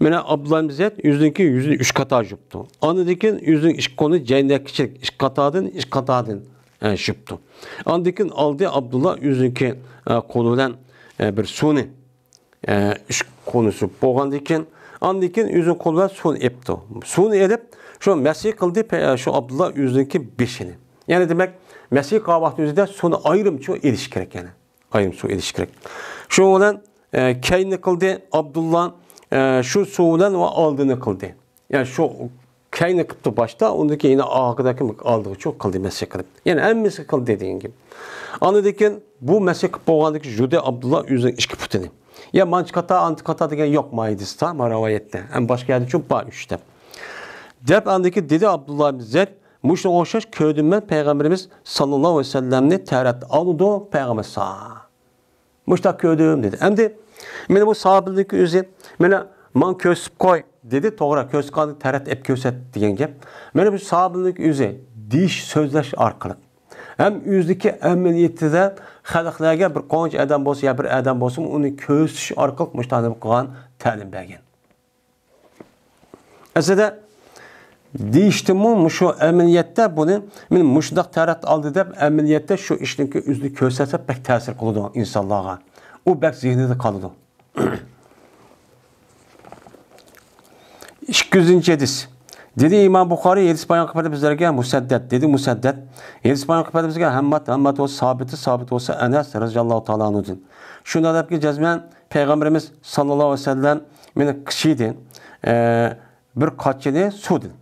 مانا ئابدۇللا ئىبن زەيد ئۆزىنىڭكى يۈزىنى ئۈچ قاتا يۇپتۇ. ئاندىن كېيىن ئۆزىنىڭ ئىككى قولىنى جەينەككىچە ئىككى قاتادىن، ئىككى قاتادىن، ئە، يۇپتۇ. ئاندىن كېيىن ئالدى ئابدۇللا ئۆزىنىڭكى، ئە، قولى بىلەن، ئە، بىر سۇنى ئە، ئۈچ قولىنى سۈرۈپ بولغاندىن كېيىن، ئاندىن كېيىن ئۆزىنىڭ قولى بىلەن سۇنى ئېپتۇ. سۇنى ئېلىپ، شۇ مەسىھ قىلدى، پە-، شۇ ئابدۇللا ئۆزىنىڭكى بېشىنى. يەنى دېمەك، مەسىھ قىلغان ۋاقتى ئۆزىدە سۇنى ئايرىمچە ئېلىش كېرەك، يەنى. ئايرىم سۇ ئېلىش كېرەك. شۇنىڭ بىلەن، ئە، كەينىنى قىلدى، ئابدۇللا، ئە، شۇ سۇ بىلەن ۋە ئالدىنى قىلدى. يەنى شۇ كەينى قىپتۇ باشتا، ئۇندىن كېيىن يەنە ئاخىرىدىكى ئالدىغىچۇ قىلدى مەسىھ قىلىپ. يەنى ھەممىسى قىلدى دېگەن گەپ. ئاندىن كېيىن بۇ مەسىھ قىپ بولغاندىن كېيىن يۇدى ئابدۇللا ئۆزىنىڭ ئىككى پۇتىنى. يا مانچە قاتا، ئانچە قاتا دېگەن يوق ما ھەدىستە، ما رىۋايەتتە. ھەم باشقا يەردە چۇ بار ئۈچ دەپ. دەپ ئاندىن كېيىن دېدى ئابدۇللا ئىبن زەيد، مۇشۇنىڭغا ئوخشاش كۆردۈم مەن پەيغەمبىرىمىز ساللاللاھۇ ئەلەيھى ۋەسەللەمنى تەرەت ئالىدۇ پەيغەمبەر سا. مۇشتاق كۆردۈم دېدى. ئەمدى مانا بۇ ساھابىنىڭكى ئۆزى، مانا ماڭا كۆرسىتىپ قوي دېدى، توغرا، كۆرسىتىپ تەرەت ئېلىپ كۆرسەت دېگەن گەپ. مانا بۇ ساھابىنىڭكى ئۆزى دېيىش، سۆزلەش ئارقىلىق ھەم ئۆزىدىكى ئەمەلىيىتىدە خەلقلەرگە بىر قانچە ئادەم بولسا يا بىر ئادەم بولسىمۇ ئۇنى كۆرسىتىش ئارقىلىق مۇشتاق نېمە قىلغان، تەلىم بەرگەن. ئەسلىدە دېيىشتىمۇ مۇشۇ ئەمەلىيەتتە بۇنى، مانا مۇشۇنداق تەرەت ئالدى دەپ، ئەمەلىيەتتە شۇ ئىشنىڭكى ئۆزىنى كۆرسەتسە بەك تەسىر قىلىدۇ ئىنسانلارغا. ئۇ بەك زېھنىدە قالىدۇ. ئىككى يۈزىنچى ھەدىس. دېدى ئىمام بۇخارىي، ھەدىس بايان قىلىپ بەردى بىزلەرگە مۇسەددەد. دېدى مۇسەددەد. ھەدىس بايان قىلىپ بەردى بىزگە ھەمماد، ھەمماد بولسا سابىت، سابىت بولسا ئەنەس رەزىياللاھۇ تائالا ئەنھۇدىن. شۇنداق دەپكى جەزمەن پەيغەمبىرىمىز ساللاللاھۇ ئەلەيھى ۋەسەللەم مېنى قىچىدى، ئە، بىر قاچىنى سۇدىن.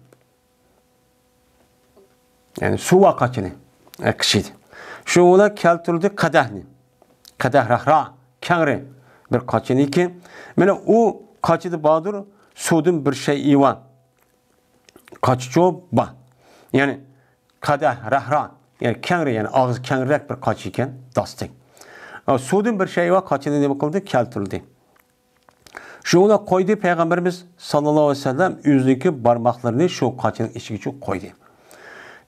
يەنى سۇ بار قاچىنى، ئە، قىچىدى. شۇنىڭ بىلەن كەلتۈردى قەدەھنى. قەدەھ رەھرا، كەڭرى بىر قاچىنىكى. مانا ئۇ قاچىدا باردۇر، سۇدىن بىر شەيئى بار. قاچىچۇ بار. يەنى قەدەھ رەھرا، يەنى كەڭرى، يەنى ئاغزى كەڭرىرەك بىر قاچا ئىكەن، داستى. ئا، سۇدىن بىر شەيئى بار، قاچىنى نېمە قىلدى؟ كەلتۈردى. شۇنىڭ بىلەن قويدى پەيغەمبىرىمىز ساللاللاھۇ ئەلەيھى ۋەسەللەم ئۆزىنىڭكى بارماقلىرىنى شۇ قاچىنىڭ ئىچىگىچە قويدى.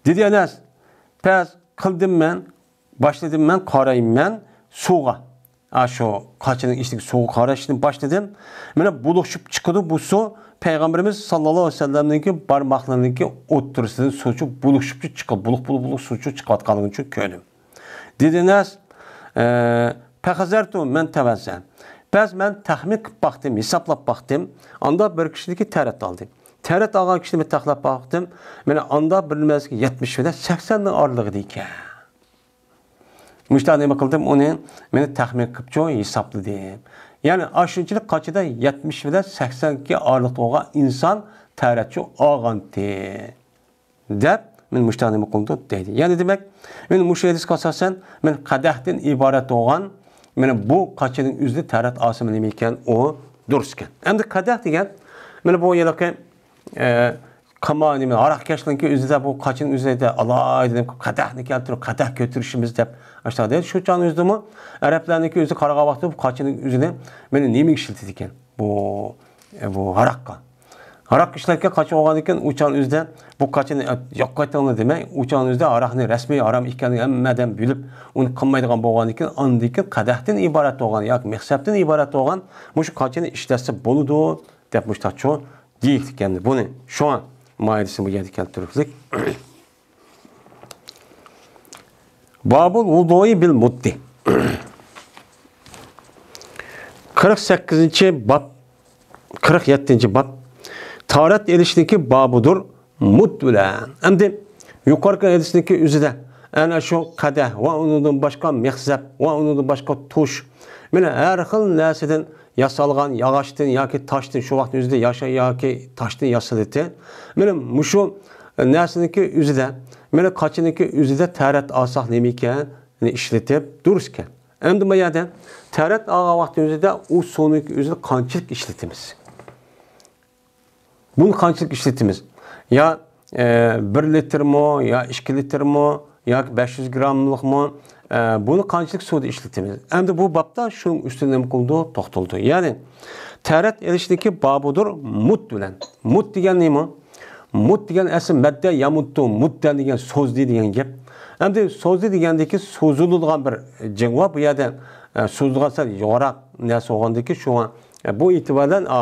دېدى ئەنەس، پەس قىلدىم مەن، باشلىدىم مەن، قارايمەن سۇغا. ئا، شۇ قاچىنىڭ ئىچىدىكى سۇغا قاراشنى باشلىدىم. مانا بۇلۇقشۇپ چىقىدۇ بۇ سۇ. پەيغەمبىرىمىز ساللاللاھۇ ئەلەيھى ۋەسەللەمنىڭكى بارماقلىرىنىڭكى ئوتتۇرىسىدىن سۇچۇ بۇلۇقشۇپچۇ چىقىدۇ. بۇلۇق، بۇلۇق، بۇلۇق سۇچۇ چىقىۋاتقانلىقىنى چۈ كۆردۈم. دېدى ئەنەس، ئە، فەخەزەرتۇ مەن تەۋەززە. بەس مەن تەخمىن قىلىپ باقتىم، ھېسابلاپ باقتىم. ئاندا بىر كىشىدىكى تەرەت ئالدى. تەرەت ئالغان كىشىنى مەن تەخلاپ باقتىم. مانا ئاندا بىر نېمىسىگە يەتمىش بىلەن سەكسەننىڭ ئارىلىقىدا ئىكەن. مۇشتا نېمە قىلدىم؟ ئۇنى مانا تەخمىن قىلىپچۇ ھېسابلىدىم. يەنى ئاشۇنچىلىك قاچىدا يەتمىش بىلەن سەكسەنگە ئارىلىقتا بولغان ئىنسان تەرەتچۇ ئالغانتى. دەپ، مانا مۇشۇنداق نېمە قىلدۇق دەيدۇ. يەنى دېمەك، مانا مۇشۇ ھەدىسكە ئاساسەن، مانا قەدەھتىن ئىبارەت بولغان، مانا بۇ قاچىنىڭ ئۆزىنى تەرەت ئالسىمۇ نېمە ئىكەن، ئۇ دۇرۇس ئىكەن. ئەمدى قەدەھ دېگەن، مانا بۇ ھېلىقى، ئە، قاما نېمە، ھاراقكەشنىڭكى ئۆزىدە بۇ قاچىنىڭ ئۆزىدە ئالاھىدە قەدەھنى كەلتۈرۈپ، قەدەھ كۆتۈرۈشىمىز دەپ ئاشۇنداق دەيدۇ. شۇ چاغنىڭ ئۆزىدىمۇ ئەرەبلەرنىڭكى ئۆزى قارىغان ۋاقتىدا بۇ قاچىنىڭ ئۆزىنى مانا نېمىگە ئىشلىتىدىكەن؟ بۇ، ئە، بۇ ھاراققا. ھاراق ئىشلەتكەن قاچا بولغاندىكىن، ئۇ چاغنىڭ ئۆزىدە بۇ قاچىنى، ئە، ياق قايتىڭلار دېمەي، ئۇ چاغنىڭ ئۆزىدە ھاراقنى رەسمىي ھارام ئىكەنلىكىنى ھەممە ئادەم بىلىپ، ئۇنى قىلمايدىغان بولغاندىكىن، ئاندىن كېيىن قەدەھتىن ئىبارەت بولغان ياكى مەخسەپتىن ئىبارەت بولغان مۇشۇ قاچىنى ئىشلەتسە بولىدۇ، دەپ مۇشتاچۇ دېيىكلىكەمدى. بۇنى شۇڭا ماھىدىسىنى بۇ يەردە كەلتۈرۈكلۈك. بابۇل ۋۇدۇئى بىل مۇددى. قىرىق سەككىزىنچى باب، قىرىق يەتتىنچى باب. تاھارەت ئېلىشنىڭكى بابىدۇر مۇت بىلەن. ئەمدى يۇقىرىقى ھەدىسنىڭكى ئۆزىدە ئەنە شۇ قەدەھ ۋە ئۇنىڭدىن باشقا مىخزەپ ۋە ئۇنىڭدىن باشقا تۇش، مانا ھەر خىل نەرسىدىن ياسالغان، ياغاچتىن ياكى تاشتىن، شۇ ۋاقىتنىڭ ئۆزىدە ياغاچ ياكى تاشتىن ياسىلىدىكەن. مانا مۇشۇ نەرسىنىڭكى ئۆزىدە، مانا قاچىنىڭكى ئۆزىدە تاھارەت ئالساق نېمە ئىكەن، ئىشلىتىپ دۇرۇس ئىكەن. ئەمدى بۇ يەردە تاھارەت ئالغان ۋاقتىمىزدا ئۇ سۇنىڭكى ئۆزىنى قانچىلىك ئىشلىتىمىز؟ بۇنى قانچىلىك ئىشلىتىمىز؟ يا، ئە، بىر لىتىرمۇ، يا ئىككى لىتىرمۇ، ياكى بەش يۈز گراملىقمۇ؟ ئە، بۇنى قانچىلىك سۇدا ئىشلىتىمىز؟ ئەمدى بۇ بابتا شۇنىڭ ئۈستىدە نېمە قىلىدۇ؟ توختىلىدۇ. يەنى، تاھارەت ئېلىشنىڭكى بابىدۇر مۇت بىلەن. مۇت دېگەن نېمە؟ مۇت دېگەن ئەسلى مەددە يەمۇتتۇ، مۇددە دېگەن سوزدى دېگەن گەپ. ئەمدى سوزدى دېگەندىكى سوزۇلىدىغان بىر جىڭ بار. بۇ يەردە، ئە، سوزۇلغان سەل يوغىنراق نەرسە بولغاندىكىن شۇڭا، ئە، بۇ ئېتىبار بىلەن، ئا،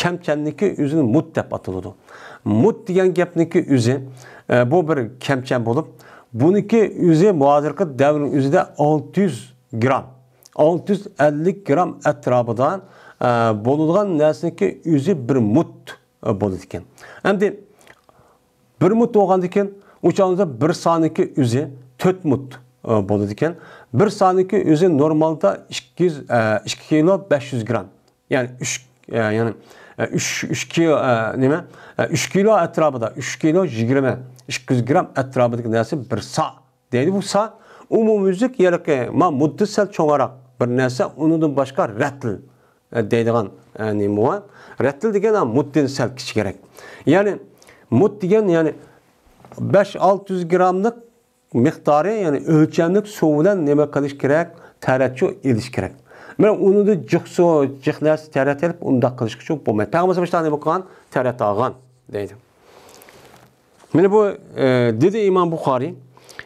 كەمچەننىكى ئۆزىنى مۇت دەپ ئاتىلىدۇ. مۇت دېگەن گەپنىڭكى ئۆزى، ئە، بۇ بىر كەمچەن بولۇپ، بۇنىڭكى ئۆزى ھازىرقى دەۋرنىڭ ئۆزىدە ئالتە يۈز گرام، ئالتە يۈز ئەللىك گرام ئەتراپىدا، ئە، بولىدىغان نەرسىنىڭكى ئۆزى بىر مۇت، ئە، بولىدىكەن. ئەمدى بىر مۇت بولغاندىكىن، ئۇ چاغدا بىر سانىكى ئۆزى تۆت مۇت، ئە، بولىدىكەن. بىر سانىكى ئۆزى نورمالدا ئىككى يۈز، ئە، ئىككى كىلو بەش يۈز گرام. يەنى ئۈچ، ئە، يەنى، ئە، ئۈچ، ئۈچ كىلو، ئە، نېمە؟ ئە، ئۈچ كىلو ئەتراپىدا، ئۈچ كىلو يىگىرمە، ئىككى يۈز گرام ئەتراپىدىكى نەرسە بىر سا دەيدۇ. بۇ سا ئومۇميۈزلۈك يەرلىكى، ما مۇددىسى سەل چوڭراق بىر نەرسە، ئۇنىڭدىن باشقا رەتىل، ئە، دەيدىغان، ئە، نېمە بار؟ رەتىل دېگەن، ھە، مۇددىدىن سەل كىچىكرەك. يەنى مۇد دېگەن، يەنى بەش، ئالتە يۈز گراملىق مىقدارى، يەنى ئۆلچەملىك سۇ بىلەن نېمە قىلىش كېرەك؟ تەرەتچۇ ئېلىش كېرەك. مانا ئۇنىڭدا جىق سۇ، جىق نەرسە تەرەت ئېلىپ ئۇنداق قىلىشقا شۇ بولمايدۇ. پەيغەمبەر ئىشتانى بولغان تەرەت ئالغان دەيدۇ. مانا بۇ، ئە، دېدى ئىمام بۇخارىي،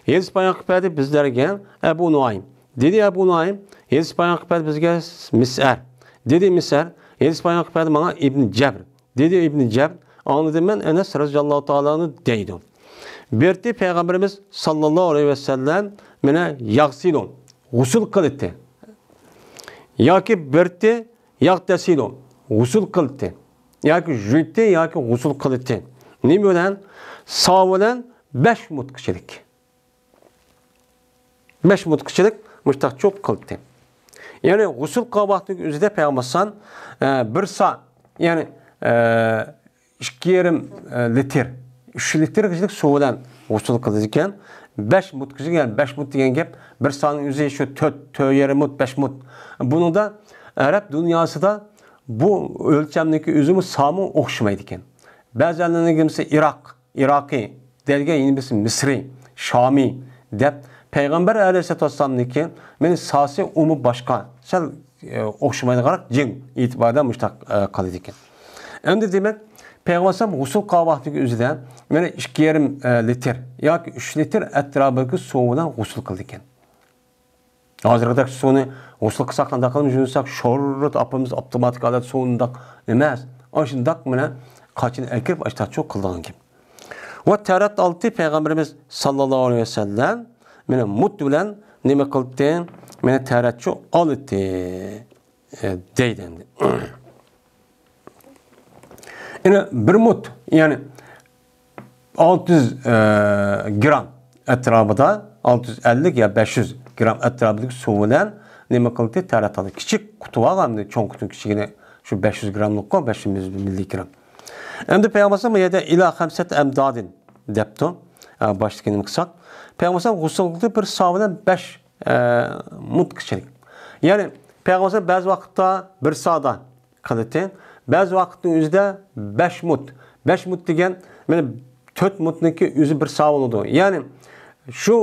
ھەدىس بايان قىلىپ بەردى بىزلەرگە ئەبۇ نۇئايم. دېدى ئەبۇ نۇئايم، ھەدىس بايان قىلىپ بەردى بىزگە مىسئەر. دېدى مىسئەر، ھەدىس بايان قىلىپ بەردى ماڭا ئىبن جەبر. دېدى ئىبن جەبر، ئاڭلىدىم مەن ئەنەس رەزىياللاھۇ تائالا ئەنھۇ دەيدۇ. بىرتى پەيغەمبىرىمىز ساللاللاھۇ ئەلەيھى ۋەسەللەم مانا ياغسىلۇ، غۇسۇل قىلىتتى. ياكى بىرتى ياغتەسىلۇ، غۇسۇل قىلىتتى. ياكى جۇيتتى، ياكى غۇسۇل قىلىتتى. نېمە بىلەن؟ سا بىلەن بەش مۇتقىچىلىك. بەش مۇتقىچىلىك مۇشتاقچۇ قىلدى. يەنى غۇسۇل قىلغان ۋاقتىنىڭ ئۆزىدە پەيغەمبەر ئەلەيھىسسالام، ئە، بىر سا، يەنى، ئە، ئىككى يېرىم، ئە، لىتىر، ئۈچ لىتىرغىچىلىك سۇ بىلەن غۇسۇل قىلىدىكەن. بەش مۇتقىچىلىك، يەنى بەش مۇت دېگەن گەپ، بىر سانىڭ ئۆزى شۇ تۆت، تۆت يېرىم مۇت، بەش مۇت. بۇنىڭدا ئەرەب دۇنياسىدا بۇ ئۆلچەمنىڭكى ئۆزىمۇ سامۇ ئوخشىمايدىكەن. بەزىلەرنىڭكى مىسال ئىراق، ئىراقىي دەيدىكەن، يەنە بىرسى مىسرىي، شامىي دەپ. پەيغەمبەر ئەلەيھىسسالاتۇ ۋەسسالامنىڭكى مېنى ساسى ئۇمۇ باشقا، سەل، ئە، ئوخشىمايدىغانراق جىڭ ئېتىباردا مۇشتاق، ئە، قىلىدىكەن. ئەمدى دېمەك، پەيغەمبەر ئەلەيھىسسالام غۇسۇل قىلغان ۋاقتىدىكى ئۆزىدە مېنى ئىككى يېرىم، ئە، لىتىر ياكى ئۈچ لىتىر ئەتراپىدىكى سۇ بىلەن غۇسۇل قىلىدىكەن. ھازىرقىدەك سۇنى غۇسۇل قىلساق قانداق قىلىمىز؟ يۇيۇنساق شوررۇت ئاپىمىز ئاپتوماتىك ھالەتتە سۇ ئۇنداق ئەمەس. ئاشۇنداق مانا قاچىنى ئەكىرىپ ئاشتاچۇ قىلىدىغان گەپ. ۋە تەرەت ئالتى پەيغەمبىرىمىز ساللاللاھۇ ئەلەيھى ۋەسەللەم مانا مۇت بىلەن نېمە قىلدى؟ مانا تەرەتچۇ ئالدى دەيدۇ ئەمدى. يەنى بىر مۇت، يەنى ئالتە يۈز، ئە، گرام ئەتراپىدا، ئالتە يۈز ئەللىك يا بەش يۈز گرام ئەتراپىدىكى سۇ بىلەن نېمە قىلدى؟ تەرەت ئالدى. كىچىك قۇتى بار ئەمدى، چوڭ قۇتىنىڭ كىچىكىنى شۇ بەش يۈز گراملىققا، بەش يۈز مىللىگرام. ئەمدى پەيغەمبەر ئەلەيھىسسالام بۇ يەردە ئىلا خەمسەتە ئەمدادىن دەپتۇ. ئە، باشتىكى نېمە قىلساق، پەيغەمبەر ئەلەيھىسسالام غۇسۇل قىلدى بىر سا بىلەن بەش، ئە، مۇتقىچىلىك. يەنى پەيغەمبەر ئەلەيھىسسالام بەزى ۋاقىتتا بىر سادا قىلىتتى. بەزى ۋاقىتنىڭ ئۆزىدە بەش مۇت. بەش مۇت دېگەن، مانا، تۆت مۇتنىڭكى ئۆزى بىر سا بولىدۇ. يەنى شۇ،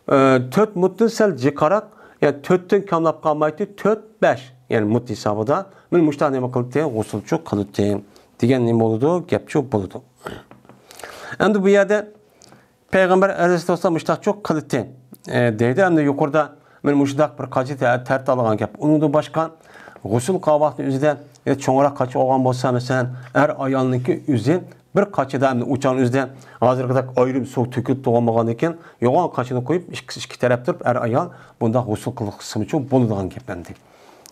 ئە، تۆت مۇتتىن سەل جىقراق، يەنى تۆتتىن كاملاپ قالمايتتى، تۆت، بەش، يەنى مۇت ھېسابىدا. مانا مۇشۇنداق نېمە قىلىتتى؟ غۇسۇلچۇ قىلىتتى دېگەن نېمە بولىدۇ؟ گەپچۇ بولىدۇ. ئەمدى بۇ يەردە پەيغەمبەر ئەلەيھىسسالام مۇشۇنداقچۇ قىلىتتى، ئە، دەيدۇ. ئەمدى يۇقىرىدا مانا مۇشۇنداق بىر قاچا تە-، تەرەت ئالغان گەپ. ئۇنىڭدىن باشقا غۇسۇل قىلغان ۋاقتى ئۆزىدە، ئە، چوڭراق قاچا بولغان بولسا، مەسىلەن، ئەر ئايالنىڭكى ئۆزى بىر قاچىدا، ئەمدى ئۇ چاغنىڭ ئۆزىدە ھازىرقىدەك ئايرىم سۇ تۆكۈلۈپ تۇرغان بولغاندىكىن، يوغان قاچىنى قويۇپ، ئىككىسى ئىككى تەرەپ تۇرۇپ، ئەر ئايال بۇنداق غۇسۇل قىلسىمۇچۇ بولىدىغان گەپ ئەمدى.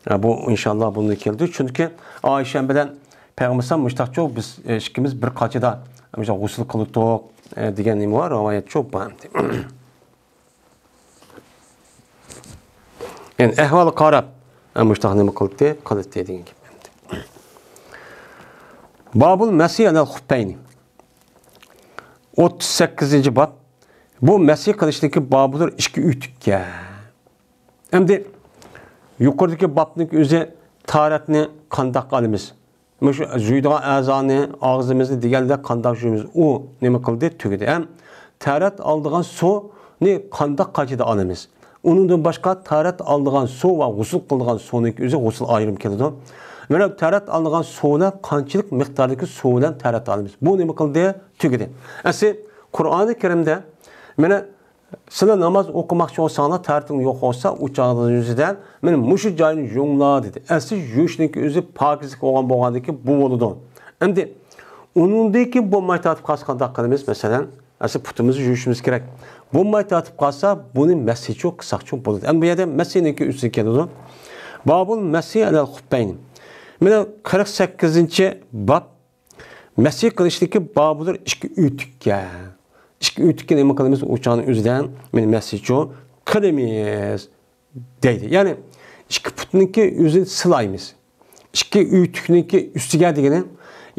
ئە، بۇ ئىنشاللا بۇنى كەلدى. چۈنكى ئائىشەم بىلەن پەيغەمبەر مۇشتاقچۇ، بىز، ئە، ئىككىمىز بىر قاچىدا مۇشۇ غۇسۇل قىلدۇق، ئە، دېگەن نېمە بار؟ رىۋايەتچۇ بار. يەنى ئەھۋالغا قاراپ، ئە، مۇشتاق نېمە قىلدى، قىلدى دېگەن گەپ. بابۇل مەسىھ ئەلەل خۇففەينى. ئوتتۇز سەككىزىنچى باب. بۇ مەسىھ قىلىشتىكى بابىدۇر ئىككى ئۆتۈككە. ئەمدى يۇقىرىدىكى بابنىڭ ئۆزى تارەتنى قانداق ئالىمىز؟ مۇشۇ يۇيىدىغان ئەزانى، ئاغزىمىزنى دېگەندە قانداق يۇيىمىز؟ ئۇ نېمە قىلدى؟ تۈگىدى. ھەم تارەت ئالىدىغان سۇنى قانداق قاچىدا ئالىمىز؟ ئۇنىڭدىن باشقا تارەت ئالىدىغان سۇ ۋە غۇسۇل قىلىدىغان سۇنىڭ ئۆزى غۇسۇل ئايرىم كېلىدۇ. مانا تارەت ئالىدىغان سۇ بىلەن قانچىلىك مىقداردىكى سۇ بىلەن تارەت ئالىمىز؟ بۇ نېمە قىلدى؟ تۈگىدى. ئەسلى قۇرئانى كەرىمدە مانا سىلەر ناماز ئوقۇماقچى بولساڭلار، تارىتىڭ يوق بولسا، ئۇ چاغدا يۈزىدە مانا مۇشۇ جاينى يۇيۇڭلار دېدى. ئەسلى يۇيۇشنىڭكى ئۆزى پاكىزلىك بولغان، بولغاندىكى بۇ بولىدۇ. ئەمدى ئۇنىڭدىن كېيىن بولماي تارتىپ قالسا قانداق قىلىمىز؟ مەسىلەن، ئەسلى پۇتىمىزنى يۇيۇشىمىز كېرەك. بولماي تارتىپ قالسا، بۇنى مەسىچۇ قىلساقچۇ بولىدۇ. ئەمدى بۇ يەردە مەسىنىڭكى ئۆزى كېلىدۇ. بابۇل مەسىھ ئەلەل خۇففەينى. مانا قىرىق سەككىزىنچى باب. مەسىھ قىلىشتىكى بابىدۇر ئىككى ئۆتۈككە. ئىككى ئۆتۈككە نېمە قىلىمىز؟ ئۇ چاغنىڭ ئۆزىدە مانا مەسىچۇ قىلىمىز دەيدۇ. يەنى ئىككى پۇتنىڭكى ئۆزىنى سىلايمىز. ئىككى ئۆتۈكنىڭكى ئۈستىگە دېگىنى،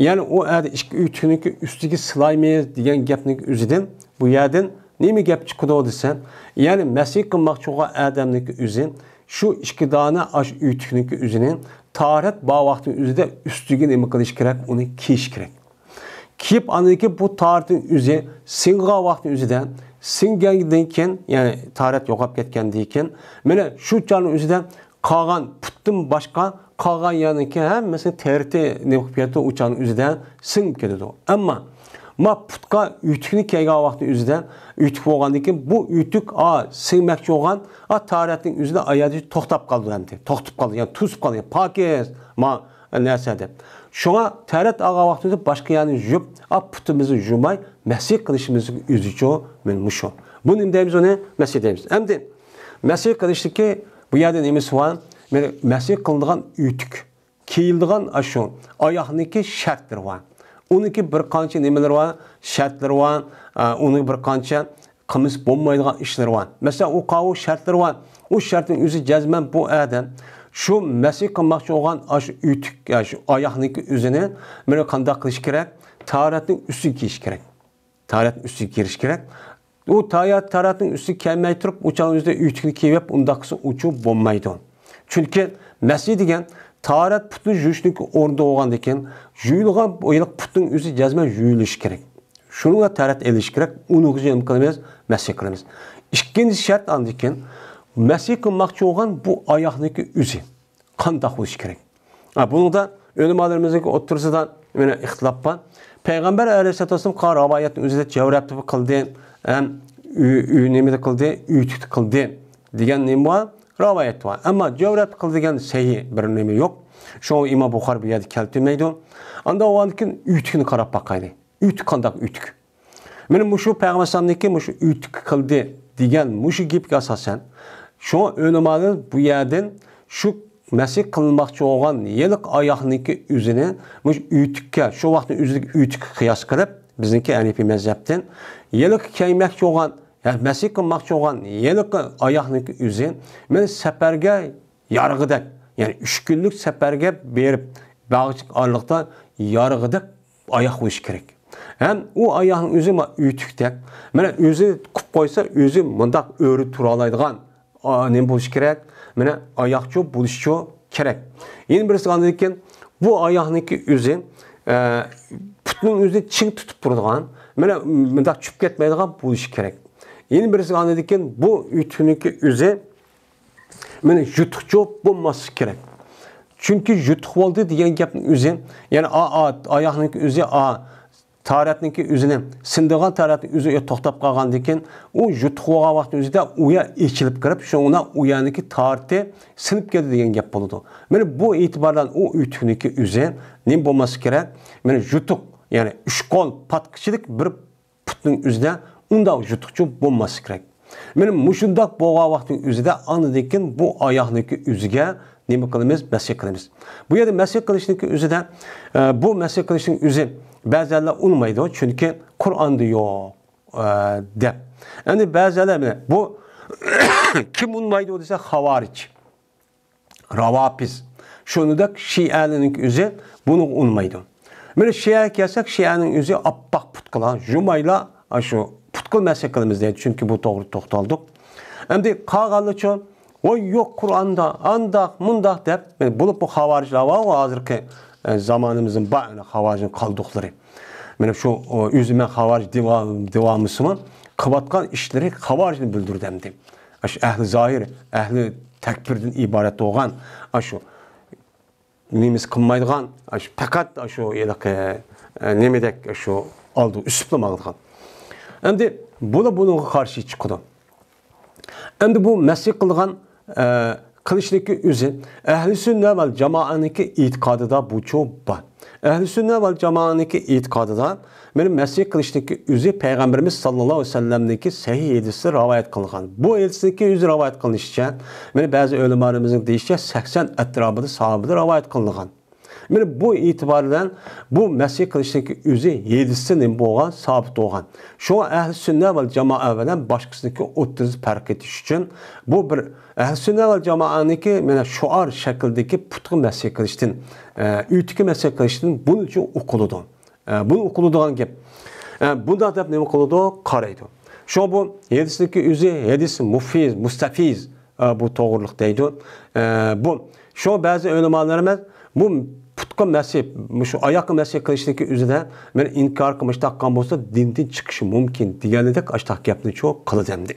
يەنى ئۇ ئەدە ئىككى ئۆتۈكنىڭكى ئۈستىگە سىلايمىز دېگەن گەپنىڭ ئۆزىدىن بۇ يەردىن نېمە گەپ چىقىدۇ دېسە، يەنى مەسىھ قىلماقچى بولغان ئادەمنىڭكى ئۆزى شۇ ئىككى دانە ئاش ئۆتۈكنىڭكى ئۆزىنى تاھارەت بار ۋاقتىنىڭ ئۆزىدە ئۈستىگە نېمە قىلىش كېرەك؟ ئۇنى كىيىش كېرەك. كىيىپ، ئاندىن كېيىن بۇ تاھارەتنىڭ ئۆزى سىڭغان ۋاقتىنىڭ ئۆزىدە، سىڭگەندىن كېيىن، يەنى تاھارەت يوقاپ كەتكەندىن كېيىن، مانا شۇ چاغنىڭ ئۆزىدە قالغان پۇتتىن باشقا قالغان يەرنىڭكى ھەممىسىنى تەرىتى نېمە قىلىپ كېتىدۇ؟ ئۇ چاغنىڭ ئۆزىدە سىڭىپ كېتىدۇ. ئەمما ما پۇتقا ئۆتۈكنى كىيگەن ۋاقتىنىڭ ئۆزىدە، ئۆتۈك بولغاندىن كېيىن بۇ ئۆتۈك، ئا، سىڭمەكچى بولغان، ئا، تاھارەتنىڭ ئۆزىدە ئايادى توختاپ قالىدۇ ئەمدى. توختاپ قالىدۇ، يەنى توسۇپ قالىدۇ، يەنى پاكىز، ما، نەرسە دەپ. شۇڭا تەرەت ئالغان ۋاقتىمىزدا باشقا يەرنى يۇيۇپ، ئا، پۇتىمىزنى يۇماي، مەسىھ قىلىشىمىزنىڭ ئۆزىچۇ مانا مۇشۇ. بۇ نېمە دەيمىز ئۇنى؟ مەسىھ دەيمىز. ئەمدى مەسىھ قىلىشتىكى بۇ يەردە نېمىسى بار؟ مانا مەسىھ قىلىنىدىغان ئۆتۈك، كىيىلىدىغان ئاشۇ ئاياغنىڭكى شەرتلىرى بار. ئۇنىڭكى بىر قانچە نېمىلىرى بار؟ شەرتلىرى بار. ئا، ئۇنىڭ بىر قانچە قىلمىسا بولمايدىغان ئىشلىرى بار. مەسىلەن، ئۇ قاۋۇ شەرتلىرى بار. ئۇ شەرتنىڭ ئۆزى جەزمەن بۇ ئادەم شۇ مەسىھ قىلماقچى بولغان ئاشۇ ئۆتۈك، يا شۇ ئاياغنىڭكى ئۆزىنى مانا قانداق قىلىش كېرەك؟ تاھارەتنىڭ ئۈستىگە كىيىش كېرەك. تاھارەتنىڭ ئۈستىگە كىيىش كېرەك. ئۇ تاھارەت، تاھارەتنىڭ ئۈستىگە كىيمەي تۇرۇپ، ئۇ چاغنىڭ ئۆزىدە ئۆتۈكنى كىيىۋەپ، ئۇنداق قىلسا ئۇچۇ بولمايدۇ. چۈنكى مەسىھ دېگەن تاھارەت پۇتنى يۇيۇشنىڭكى ئورنىدا بولغاندىن كېيىن، يۇيۇلغان ھېلىقى پۇتنىڭ ئۆزى جەزمەن يۇيۇلۇشى كېرەك. شۇنىڭغا تاھارەت ئېلىش كېرەك، ئۇنىڭغا نېمە قىلىمىز؟ مەسىھ قىلىمىز. ئىككىنچى شەرت، ئاندىن كېيىن مەسىھ قىلماقچى بولغان بۇ ئاياغنىڭكى ئۆزى قانداق بولۇشى كېرەك؟ ھە، بۇنىڭدا ئۆلىمالىرىمىزنىڭ ئوتتۇرىسىدا مانا ئىختىلاپ بار. پەيغەمبەر ئەلەيھىسسالاتۇ ۋەسسالام قىلغان رىۋايەتنىڭ ئۆزىدە جەۋرەپتە قىلدى، ھەم ئۆ-، ئۆ-، نېمىدە قىلدى؟ ئۆتۈكتە قىلدى دېگەن نېمە بار؟ رىۋايەت بار. ئەمما جەۋرەپتە قىلدى دېگەن سەھىھ بىر نېمە يوق. شۇڭا ئىمام بۇخارى بۇ يەردە كەلتۈرمەيدۇ. ئاندىن ئۇنىڭدىن كېيىن ئۆتۈكنى قاراپ باقايلى. ئۆتۈك قانداق ئۆتۈك؟ مانا مۇشۇ پەيغەمبەر ئەلەيھىسسالامنىڭكى مۇشۇ ئۆتۈك قىلدى دېگەن مۇشۇ گېپىگە ئاساسەن، شۇڭا ئۆلىمالار بۇ يەردىن شۇ مەسىھ قىلىنماقچى بولغان ھېلىقى ئاياغنىڭكى ئۆزىنى مۇشۇ ئۆتۈككە، شۇ ۋاقىتنىڭ ئۆزىدىكى ئۆتۈككە قىياس قىلىپ، بىزنىڭكى ھەنىفىي مەزھەپتىن ھېلىقى كىيمەكچى بولغان، يا مەسىھ قىلماقچى بولغان ھېلىقى ئاياغنىڭكى ئۆزى مانا سەپەرگە يارىغۇدەك، يەنى ئۈچ كۈنلۈك سەپەرگە بېرىپ، باغچە ئارىلىقتا يارىغۇدەك ئاياغ بولۇشى كېرەك. ھەم ئۇ ئاياغنىڭ ئۆزى ما ئۆتۈكتەك. مانا ئۆزى قىپ قويسا، ئۆزى مۇنداق ئۆرە تۇرالايدىغان، ئا، نېمە بولۇشى كېرەك؟ مانا ئاياغچۇ بولۇشىچۇ كېرەك. يەنە بىرسى ئاندىن كېيىن بۇ ئاياغنىڭكى ئۆزى، ئە، پۇتنىڭ ئۆزىنى چىڭ تۇتۇپ تۇرىدىغان، مانا مۇنداق چۈشۈپ كەتمەيدىغان بولۇشى كېرەك. يەنە بىرسى ئاندىن كېيىن بۇ ئۆتۈكنىڭكى ئۆزى مانا يۇتۇقچۇ بولماسلىقى كېرەك. چۈنكى يۇتۇق بولدى دېگەن گەپنىڭ ئۆزى، يەنى ئا، ئا، ئاياغنىڭكى ئۆزى، ئا، تاھارەتنىڭكى ئۆزىنى، سىنىدىغان تاھارەتنىڭ ئۆزى توختاپ قالغاندىن كېيىن، ئۇ يۇتۇق بولغان ۋاقىتنىڭ ئۆزىدە ئۇ يەر ئېچىلىپ كىرىپ، شۇڭا ئۇ يەرنىڭكى تاھارىتى سىنىپ كەتتى دېگەن گەپ بولىدۇ. مانا بۇ ئېتىبار بىلەن ئۇ ئۆتۈكنىڭكى ئۆزى نېمە بولماسلىقى كېرەك؟ مانا يۇتۇق، يەنى ئۈچ قول پاتقىچىلىك بىر پۇتنىڭ ئۆزىدە ئۇنداق يۇتۇقچۇ بولماسلىقى كېرەك. مانا مۇشۇنداق بولغان ۋاقىتنىڭ ئۆزىدە ئاندىن كېيىن بۇ ئاياغنىڭكى ئۆزىگە نېمە قىلىمىز؟ مەسخ قىلىمىز. بۇ يەردە مەسخ قىلىشنىڭكى ئۆزىدە، ئە، بۇ مەسخ قىلىشنىڭ ئۆزى بەزىلەر ئۇنىمايدۇ، چۈنكى قۇرئاندا يوق، ئە، دەپ. ئەمدى بەزىلەر مانا بۇ كىم ئۇنىمايدۇ دېسە، خاۋارىج، راۋاپىز، شۇنىڭدەك شىئەلەرنىڭكى ئۆزى بۇنى ئۇنىمايدۇ. مانا شىئەگە كەلسەك، شىئەنىڭ ئۆزى ئاپئاق پۇتقىلار، جۇمايلا، ئاشۇ پۇتقىل مەسخ قىلىمىز دەيدۇ، چۈنكى بۇ توغرا توختالدۇق. ئەمدى قالغانلىرىچۇ، ۋاي يوق قۇرئاندا، ئانداق، مۇنداق دەپ، مانا بولۇپمۇ خاۋارىجلار بارغۇ ھازىرقى، ئە، زامانىمىزنىڭ بار خاۋارىجنىڭ قالدۇقلىرى. مانا شۇ، ئۆزى مەن خاۋارىج دېۋا-، دېۋامىسىمۇ قىلىۋاتقان ئىشلىرى خاۋارىجنى بىلدۈرىدۇ ئەمدى. ئاشۇ ئەھلى زاھىر، ئەھلى تەكپىردىن ئىبارەت بولغان، ئاشۇ نېمىسى قىلمايدىغان، ئاشۇ پەقەت ئاشۇ ھېلىقى، ئە، نېمىدەك ئاشۇ ئالدى ئۈسۈپلا ماڭىدىغان. ئەمدى بۇلا بۇنىڭغا قارشى چىقىدۇ. ئەمدى بۇ مەسخ قىلغان، ئە، قىلىشنىڭكى ئۆزى ئەھلى سۈننە ۋەل جامائەنىڭكى ئېتىقادىدا بۇچۇ بار. ئەھلى سۈننە ۋەل جامائەنىڭكى ئېتىقادىدا مانا مەسخ قىلىشنىڭكى ئۆزى پەيغەمبىرىمىز ساللاللاھۇ ئەلەيھى ۋەسەللەمنىڭكى سەھىھ ھەدىسىدە رىۋايەت قىلىنغان. بۇ ھەدىسنىڭكى ئۆزى رىۋايەت قىلىنىشىچە، مانا بەزى ئۆلىمالىرىمىزنىڭ دېيىشىچە سەكسەن ئەتراپىدا ساھابىدە رىۋايەت قىلىنغان. مانا بۇ ئېتىبار بىلەن بۇ مەسخ قىلىشنىڭكى ئۆزى ھەدىستە نېمە بولغان، سابىت بولغان. شۇڭا ئەھلى سۈننە ۋەل جامائە بىلەن باشقىسىنىڭكى ئوتتۇرىسىدا پەرق ئېتىش ئۈچۈن بۇ بىر ئەھلى سۈننە ۋەل جامائەنىڭكى مانا شوئار شەكلىدىكى پۇتقا مەسخ قىلىشتىن، ئە، ئۆتۈككە مەسخ قىلىشتىن بۇنىچە ئوقۇلىدۇ. ئە، بۇنى ئوقۇلىدىغان گەپ. ئە، بۇنداق دەپ نېمە قىلىدۇ؟ قارايدۇ. شۇڭا بۇ ھەدىسنىڭكى ئۆزى ھەدىس مۇفىز، مۇستەفىز، ئە، بۇ توغرىلىق دەيدۇ. ئە، بۇ، شۇ بەزى ئۆلىمالىرىمىز بۇ پۇتقا مەسخ، مۇشۇ ئاياققا مەسخ قىلىشنىڭكى ئۆزىدە بىر ئىنكار قىلمىش تاققان بولسا، دىندىن چىقىشى مۇمكىن دېگەندەك ئاشتاق گەپنى شۇ قىلىدۇ ئەمدى.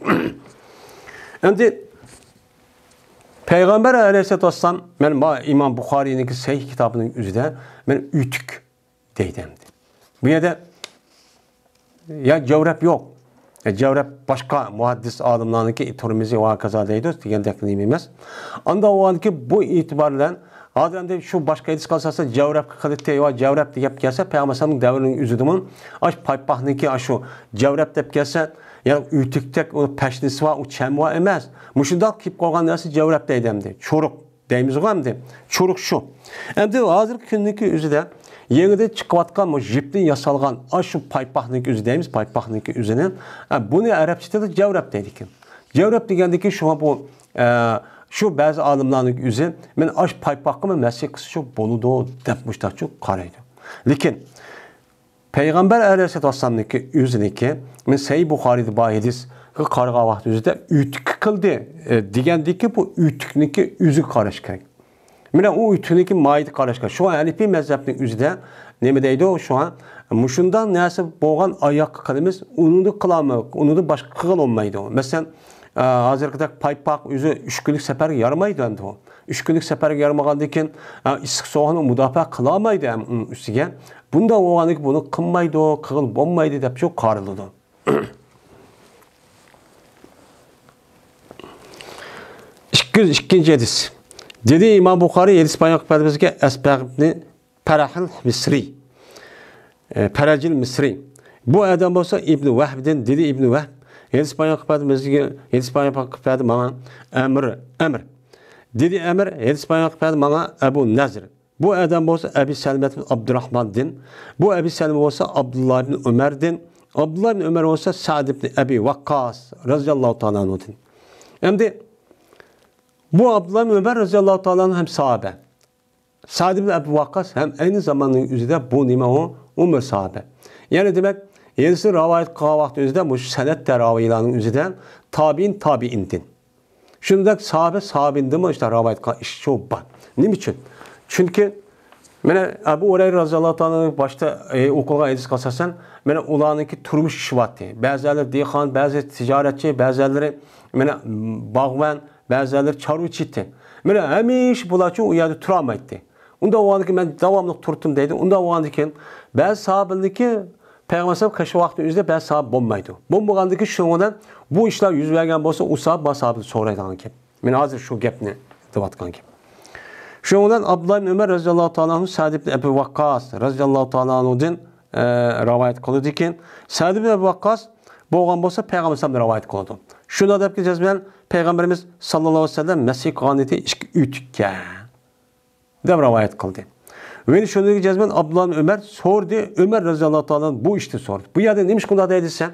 ئەمدى پەيغەمبەر ئەلەيھىسسالاتۇ ۋەسسالام، مەن ما-، ئىمام بۇخارىينىڭكى سەھىھ كىتابىنىڭ ئۆزىدە مەن ئۆتۈك دەيدۇ ئەمدى. بۇ يەردە يا جەۋرەپ يوق. يا جەۋرەپ باشقا مۇھەددىس ئالىملارنىڭكى، تۇرمىزى ۋە ھاكازا دەيدۇ دېگەندەك نېمە ئەمەس. ئاندا بولغاندىكى بۇ ئېتىبار بىلەن ھازىر ئەمدى شۇ باشقا ھەدىسكە ئاساسەن جەۋرەپكە قىلىدۇ، ۋە جەۋرەپ دېگەپ كەلسە پەيغەمبەر ئەلەيھىسسالامنىڭ دەۋرىنىڭ ئۆزىدىمۇ ئاش پايپاقنىڭكى ئاشۇ جەۋرەپ دەپ كەلسە، يەنى ئۆتۈكتەك ئۇ پەشنىسى بار، ئۇ چەمى بار ئەمەس. مۇشۇنداق كىيىپ قالغان نەرسە جەۋرەپ دەيدۇ ئەمدى. چورۇق دەيمىزغۇ ئەمدى. چورۇق شۇ. ئەمدى ھازىرقى كۈندىكى ئۆزىدە يېڭىدىن چىقىۋاتقان مۇ-، يىپتىن ياسالغان ئاشۇ پايپاقنىڭكى ئۆزى دەيمىز، پايپاقنىڭكى ئۆزىنى، ئە، بۇنى ئەرەبچە تىلدا جەۋرەپ دەيدىكەن. جەۋرەپ دېگەندىكى شۇڭا بۇ، ئە، شۇ بەزى ئالىملارنىڭ ئۆزى، مەن ئاش پايپاققىمۇ مەسخ قىلسا شۇ بولىدۇ دەپ مۇشتاقچۇ قارايدۇ. لېكىن پەيغەمبەر ئەلەيھىسسالاتۇ ۋەسسالامنىڭكى ئۆزىنىڭكى، مەن سەھىھ بۇخارىيدا بار ھەدىسكە قارىغان ۋاقىت ئۆزىدە ئۆتۈك قىلدى، ئە، دېگەندىكى بۇ ئۆتۈكنىڭكى ئۆزىگە قاراش كېرەك. مانا ئۇ ئۆتۈكنىڭكى ماھىيىتىگە قاراش كېرەك. شۇڭا ھەنىپىي مەزھەپنىڭ ئۆزىدە نېمە دەيدۇ؟ شۇڭا مۇشۇنداق نەرسە بولغان ئاياققا قىلىمىز، ئۇنىڭدا قىلالمايدۇ، ئۇنىڭدا باشقا قىلغىلى بولمايدۇ. مەسىلەن، ئە، ھازىرقىدەك پايپاق ئۆزى ئۈچ كۈنلۈك سەپەرگە يارىمايدۇ ئەمدى ئۇ. ئۈچ كۈنلۈك سەپەرگە يارىمىغاندىن كېيىن، ئە، ئىسسىق سوغۇقنى مۇداپىئە قىلالمايدۇ ھەم ئۇنىڭ ئۈستىگە. بۇنداق بولغاندىن كېيىن بۇنى قىلمايدۇ، قىلغىلى بولمايدۇ دەپ شۇ قارىلىدۇ. ئىككى يۈز ئىككىنچى ھەدىس. دېدى ئىمام بۇخارىي ھەدىس بايان قىلىپ بەرگەن بىزگە ئەسبەغ ئىبنى پەرەھىل مىسرى. ئە، پەرەجىل مىسرى. بۇ ئادەم بولسا ئىبنى ۋەھبدىن، دېدى ئىبنى ۋەھب. ھەدىس بايان قىلىپ بەردى بىزگە، ھەدىس بايان قىلىپ بەردى ماڭا ئەمر، ئەمر. دېدى ئەمر، ھەدىس بايان قىلىپ بەردى ماڭا ئەبۇ نەزر. بۇ ئادەم بولسا ئەبى سەلمەت ئابدۇراھماندىن. بۇ ئەبى سەلمە بولسا ئابدۇللا ئىبن ئۆمەردىن. ئابدۇللا ئىبن ئۆمەر بولسا سەئد ئىبن ئەبى ۋەققاس رەزىياللاھۇ تائالا ئەنھۇدىن. ئەمدى بۇ ئابدۇللا ئىبن ئۆمەر رەزىياللاھۇ تائالا ئەنھۇ ھەم ساھابە. سەئد ئىبن ئەبى ۋەققاس ھەم ئەينى زاماننىڭ ئۆزىدە بۇ نېمە ئۇ؟ ئۇمۇ ساھابە. يەنى دېمەك، ھەدىسنى رىۋايەت قىلغان ۋاقىت ئۆزىدە مۇشۇ سەنەدتە راۋىيلارنىڭ ئۆزىدە تابىئىن تابىئىندىن. شۇنداق ساھابە ساھابىندىنمۇ ئىشتە رىۋايەت قىلغان ئىش شۇ بار. نېمە ئۈچۈن؟ چۈنكى مانا ئەبۇ ھۇرەيرە رەزىياللاھۇ تائالا باشتا، ئى، ئوقۇلغان ھەدىسكە ئاساسەن، مانا ئۇلارنىڭكى تۇرمۇش ئىشى بارتى. بەزىلەر دېھقان، بەزى تىجارەتچى، بەزىلىرى مانا باغۋەن، بەزىلەر چارۋىچى ئىدى. مانا ھەمىشە بۇلارچۇ ئۇ يەردە تۇرالمايتتى. ئۇنداق بولغاندىكىن مەن داۋاملىق تۇردۇم دەيدۇ. ئۇنداق بولغاندىكىن بەزى ساھابىلىرنىڭكى پەيغەمبەر ئەلەيھىسسالام قېشى ۋاقتى ئۆزىدە بەزى ساھابە بولمايدۇ. بولمىغاندىكىن شۇنىڭ بىلەن بۇ ئىشلار يۈز بەرگەن بولسا ئۇ ساھابە ما ساھابىدىن سورايدىغان گەپ. مەن ھازىر شۇ گەپنى دەۋاتقان گەپ. شۇنىڭ بىلەن ئابدۇللا ئىبن ئۆمەر رەزىياللاھۇ تائالا ئەنھۇ سەئد ئىبن ئەبى ۋەققاس رەزىياللاھۇ تائالا ئەنھۇدىن، ئە، رىۋايەت قىلىدىكەن. سەئد ئىبن ئەبى ۋەققاس بولغان بولسا پەيغەمبەر ئەلەيھىسسالامدىن رىۋايەت قىلىدۇ. شۇنداق دەپكى جەزمەن پەيغەمبىرىمىز ساللاللاھۇ ئەلەيھى ۋەسەللەم مەسخ قىلغان ئىدى ئىككى ئۆتۈككە. دەپ رىۋايەت قىلدى. ۋە شۇنىڭدىن جەزمەن ئابدۇللا ئىبن ئۆمەر سورىدى، ئۆمەر رازىياللاھۇ تائالا بۇ ئىشنى سورىدى. بۇ يەردە نېمە ئىش قىلدى دەيدىسەن؟